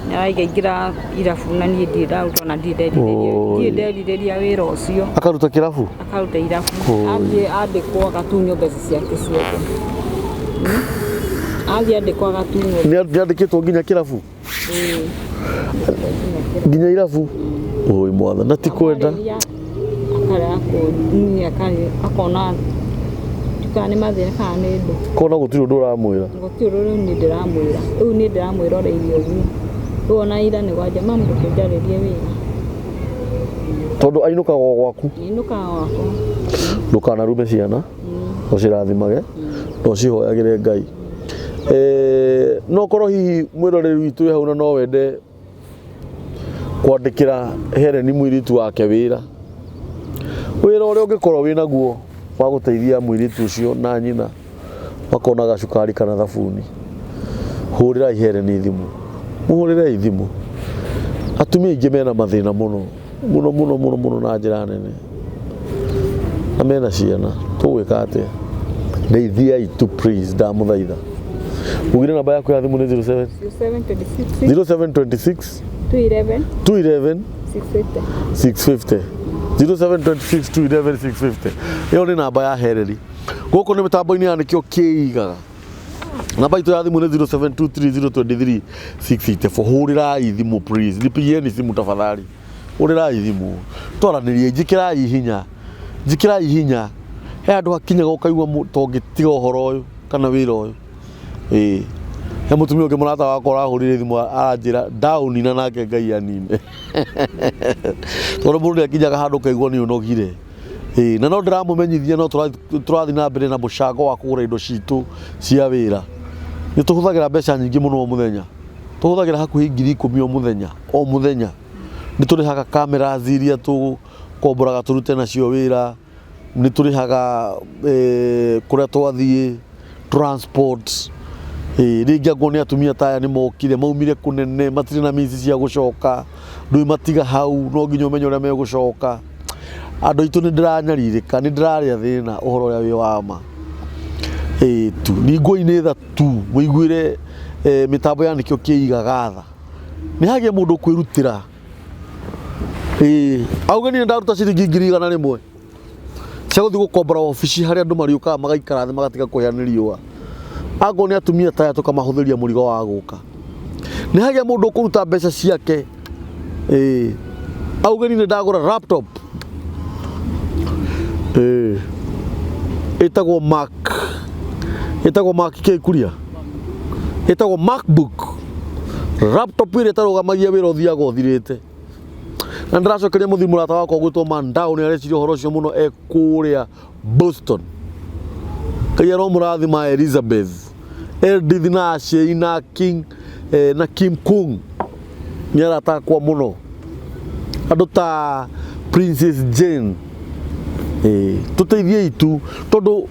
Nĩaraingaingĩra irabu na niĩ ndirĩ ndaruta na ndirĩ nderirĩria. Oi. Ndirĩ nderirĩria wĩra ũcio. Akaruta kĩrabu? Akaruta irabu. Oi. Athiĩ andĩkwo agatunywo mbeca ciake ciothe. Athiĩ andĩkwo agatunywo. Nĩandĩkĩtwo nginya kĩrabu? Ĩĩ. Nginya irabu? Oi mwathani, na ti kwenda. Mwarĩria, akarega kũnyia akona kana nĩ mathĩna kana nĩ ndũ. Kona gũtirĩ ũndũ ũramwĩra. Gũtirĩ ũndũ rĩu niĩ ndĩramwĩra. Rĩu niĩ ndĩramwĩroreirie ũguo. Rĩu ona ira nĩ gwanja mamu ndũkĩnjarĩrie wĩra. Tondũ ainũkaga o gwaku. Ainũkaga gwakwa. Ndũkanarume ciana, ũcirathimage, na ũcihoyagĩre Ngai. No korwo hihi mwĩroreri witũ wĩ hau na no wende kwandĩkĩra Helen mũirĩtu wake wĩra, wĩra ũrĩa ũngĩkorwo wĩ naguo wa gũteithia mũirĩtu ũcio na nyina makona gacukari kana thabuni, hũrĩrai Helen thimũ, mũhũrĩrei thimũ. Atumia aingĩ mena mathĩna mũno mũno mũno mũno mũno na njĩra nene, na mena ciana, tũgwĩka atĩa? Ndeithiai tu please, ndamũthaitha. Ugire namba yaku ya thimũ nĩ 07 0726 0726 211 211 650. 650 0726 211 650. Ĩyo nĩ namba ya Hereri. Gũkũ nĩ mĩtambo-inĩ ya nĩkĩo kĩigaga. Namba itũ ya thimũ nĩ 0723023684. Hũrĩrai thimũ please, nipigieni simu tafadhali. Hũrĩrai thimũ twaranĩrie, njĩkĩrai hinya, njĩkĩrai hinya. He handũ hakinyaga ũkaigua tongĩtiga ũhoro ũyũ kana wĩra ũyũ. Ĩĩ. He mũtumia ũngĩ mũrata wakwa ũrahũrire thimũ aranjĩra ndaũnina nake Ngai anine. Tondũ mũndũ nĩ akinyaga handũ ũkaigua nĩ ũnogire. Ĩĩ, na no ndĩramũmenyithia no tũrathiĩ na mbere na mũcango wa kũgũra indo citũ cia wĩra. Nĩ tũhũthagĩra mbeca nyingĩ mũno o mũthenya. Tũhũthagĩra hakuhĩ 10,000 o mũthenya, o mũthenya. Nĩ tũrĩhaga cameras iria tũkomboraga tũrute nacio wĩra, nĩ tũrĩhaga kũrĩa twathiĩ, transport. Rĩngĩ angĩkorwo nĩ atumia ta aya nĩ mokire, maumire kũnene, matirĩ na means cia gũcoka, ndũĩmatiga hau, no nginya ũmenye ũrĩa megũcoka. Andũ aitũ nĩ ndĩranyarirĩka, nĩ ndĩrarĩa thĩna ũhoro ũrĩa wĩ wa ma. Ĩĩ tu, ningũ-inĩ tha tu, mũiguĩre mĩtambo ya nĩkĩo kĩigaga tha. Nĩ hagĩe mũndũ ũkwĩrutĩra. Ĩĩ, auge niĩ ndaruta ciringi 100,000 cia gũthiĩ gũkombora obici harĩa andũ marĩũkaga magaikara thĩ magatiga kũhĩa nĩ riũa. Angorwo nĩ atumia ta aya tũkamahũthĩria mũrigo wa gũka. Nĩ hagĩa mũndũ ũkũruta mbeca ciake. Ĩĩ, auge niĩ nĩ ndagũra laptop. Ĩĩ, ĩtagwo Mac, ĩtagwo Mac kĩ kuria? Ĩtagwo Macbook. Laptop ĩrĩa ĩtarũgamagia wĩra ũthiaga ũthirĩte. Na ndĩracokeria mũthuri mũrata wakwa ũgwĩtwo Mandao nĩ areciria ũhoro ũcio mũno e kũrĩa Boston. Ngai aromũrathima Elizabeth, Edith na Ashei na King na Kim Kung nĩ arata akwa mũno. Andũ ta Princess Jane tũteithiei tu tondũ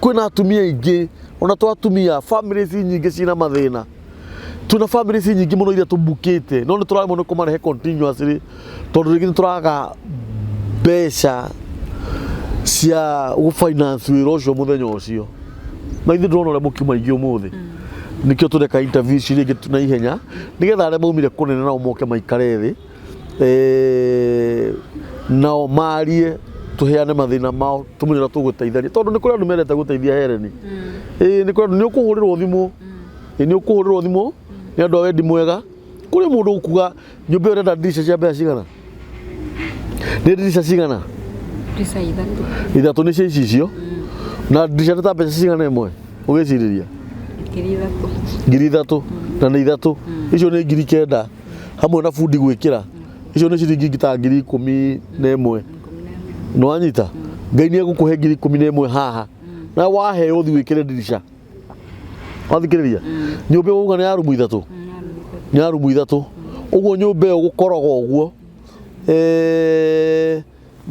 kwĩna atumia aingĩ ona to atumia families nyingĩ ciĩna mathĩna. Twĩna families nyingĩ mũno iria tũbukĩte no nĩ tũraremwo nĩ kũmarehe continuously tondũ rĩngĩ nĩ tũraga mbeca cia gũ finance wĩra ũcio mũthenya ũcio. Na ithuĩ ndĩrona ũrĩa mũkiuma aingĩ ũmũthĩ. Nĩkĩo tũreka interview ici rĩngĩ na ihenya nĩgetha arĩa maumire kũnene nao moke maikare thĩ nao marie tũheane mathĩna mao tũmenye ũrĩa tũgũteithania tondũ nĩ kũrĩ andũ mendete gũteithia Helen. Ĩĩ nĩ kũrĩ andũ nĩ ũkũhũrĩrwo thimũ. Ĩĩ nĩ ũkũhũrĩrwo thimũ nĩ andũ a wendi mwega. Kũrĩ mũndũ ũkuga nyũmba ĩyo ũrenda ndirica cia mbeca cigana? Nĩ ndirica cigana? Ndirica ithatũ. Ithatũ nĩ cia icicio. Na ndirica nĩ ta mbeca cigana ĩmwe ũgĩcirĩria? 3,000. 3,000 na nĩ ithatũ. Icio nĩ 9,000 hamwe na bundi gwĩkĩra. Icio nĩ ciringi ta 11,000. Nĩ wanyita? Ngai nĩ egũkũhe 11,000 haha. Na waheo ũthiĩ wĩkĩre ndirica. Wathikĩrĩria? Nyũmba ĩyo wauga nĩ ya rumu ithatũ? Nĩ ya rumu ithatũ. Ũguo nyũmba ĩyo gũkoroga ũguo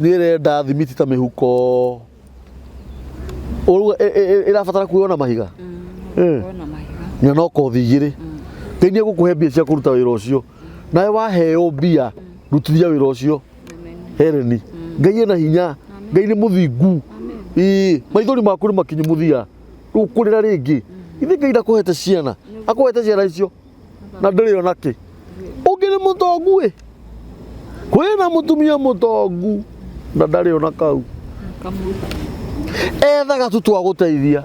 nĩ ĩrenda thimiti ta mĩhuko Ũrauga ĩrabatara kuoywo na mahiga? Na no kothi igĩrĩ. Ngai nĩ egũkũhe mbia cia kũruta wĩra ũcio. Nawe waheo mbia, rutithia wĩra ũcio. Helen, Ngai ena hinya, Ngai nĩ mũthingu. Ĩĩ, maithori maku nĩ makinyu mũthia. Rĩu ũkũrĩra rĩngĩ. Ithe Ngai ndakũhete ciana. Akũhete ciana icio. Na ndũrĩ ona kĩ. Ũngĩ nĩ mũtongu ĩ. Kwĩna mũtumia mũtongu na ndarĩ ona kau. Ethaga tu twa gũteithia.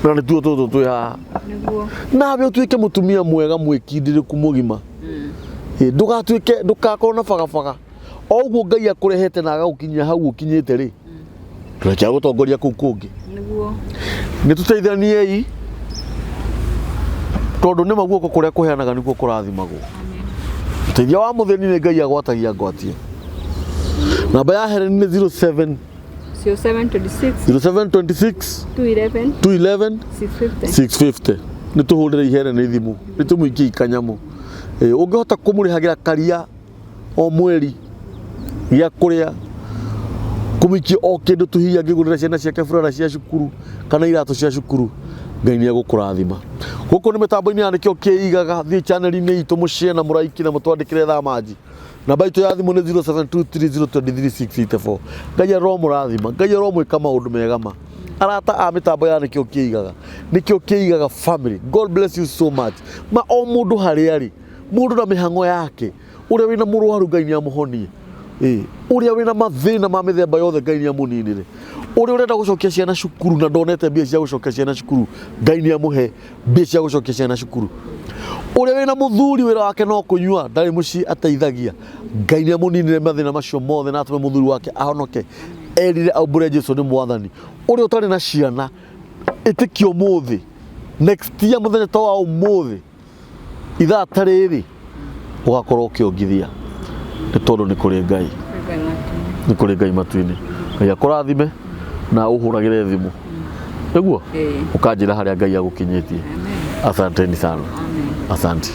Na nĩtuo tũtũ twĩ haha. Nawe ũtuĩke mũtumia mwega mwĩkindĩrĩku mũgima. Ndũgatuĩke ndũgakorwo na bagabaga. O ũguo Ngai akũrehete na agagũkinyia hau ũkinyĩte rĩ, ndũreke agũtongoria kũu kũngĩ. Nĩ tũteithaniei tondũ nĩ ma guoko kũrĩa kũheanaga nĩkuo kũrathimagwo. Ũteithia wa mũthĩni nĩ Ngai agwatagia ngwatie. Namba ya Helen nĩ 07 0726 0726 211 211 650. 650. Nĩ tũhũrĩre Helen thimũ, nĩ tũmũikie ikanyamũ. Ũngĩhota kũmũrĩhagĩra karia o mweri gĩa kũrĩa, kũmũikia o kĩndũ tu hihi angĩgũrĩra ciana ciake burana cia cukuru kana iratũ cia cukuru, Ngai nĩ egũkũrathima. Gũkũ nĩ mĩtambo-inĩ ya nĩkĩo kĩigaga, thiĩ channel-inĩ itũ mũshare na mũraiki na mũtwandĩkĩre thamanji. Namba itũ ya thimũ nĩ 0723023684. Ngai aromũrathima, Ngai aromwĩka maũndũ mega ma. Arata a mĩtambo ya nĩkĩo kĩigaga, nĩkĩo kĩigaga family. God bless you so much. Ma o mũndũ harĩa arĩ, mũndũ na mĩhang'o yake, ũrĩa wĩna mũrwaru Ngai nĩ amũhonie. Ũrĩa wĩna mathĩna ma mĩthemba yothe Ngai nĩ amũninĩre. Ũrĩa ũrenda gũcokia ciana cukuru na ndonete mbia cia gũcokia ciana cukuru, Ngai nĩ amũhe mbia cia gũcokia ciana cukuru. Ũrĩa wĩna mũthuri wĩra wake no kũnyua, ndarĩ mũciĩ ateithagia, Ngai nĩ amũninĩre mathĩna macio mothe na atũme mũthuri wake ahonoke, erire aumbũre Jesu nĩ mwathani. Ũrĩa ũtarĩ na ciana, ĩtĩkia ũmũthĩ, next year mũthenya ta wa ũmũthĩ, ithaa ta rĩrĩ, ũgakorwo ũkĩongithia, nĩ tondũ nĩ kũrĩ Ngai, nĩ kũrĩ Ngai matu-inĩ. Ngai akũrathime na ũhũragĩre thimũ. Nĩguo Ĩĩ. ũkanjĩra harĩa Ngai agũkinyĩtie. Amen. Asanteni sana. Amen. Asante.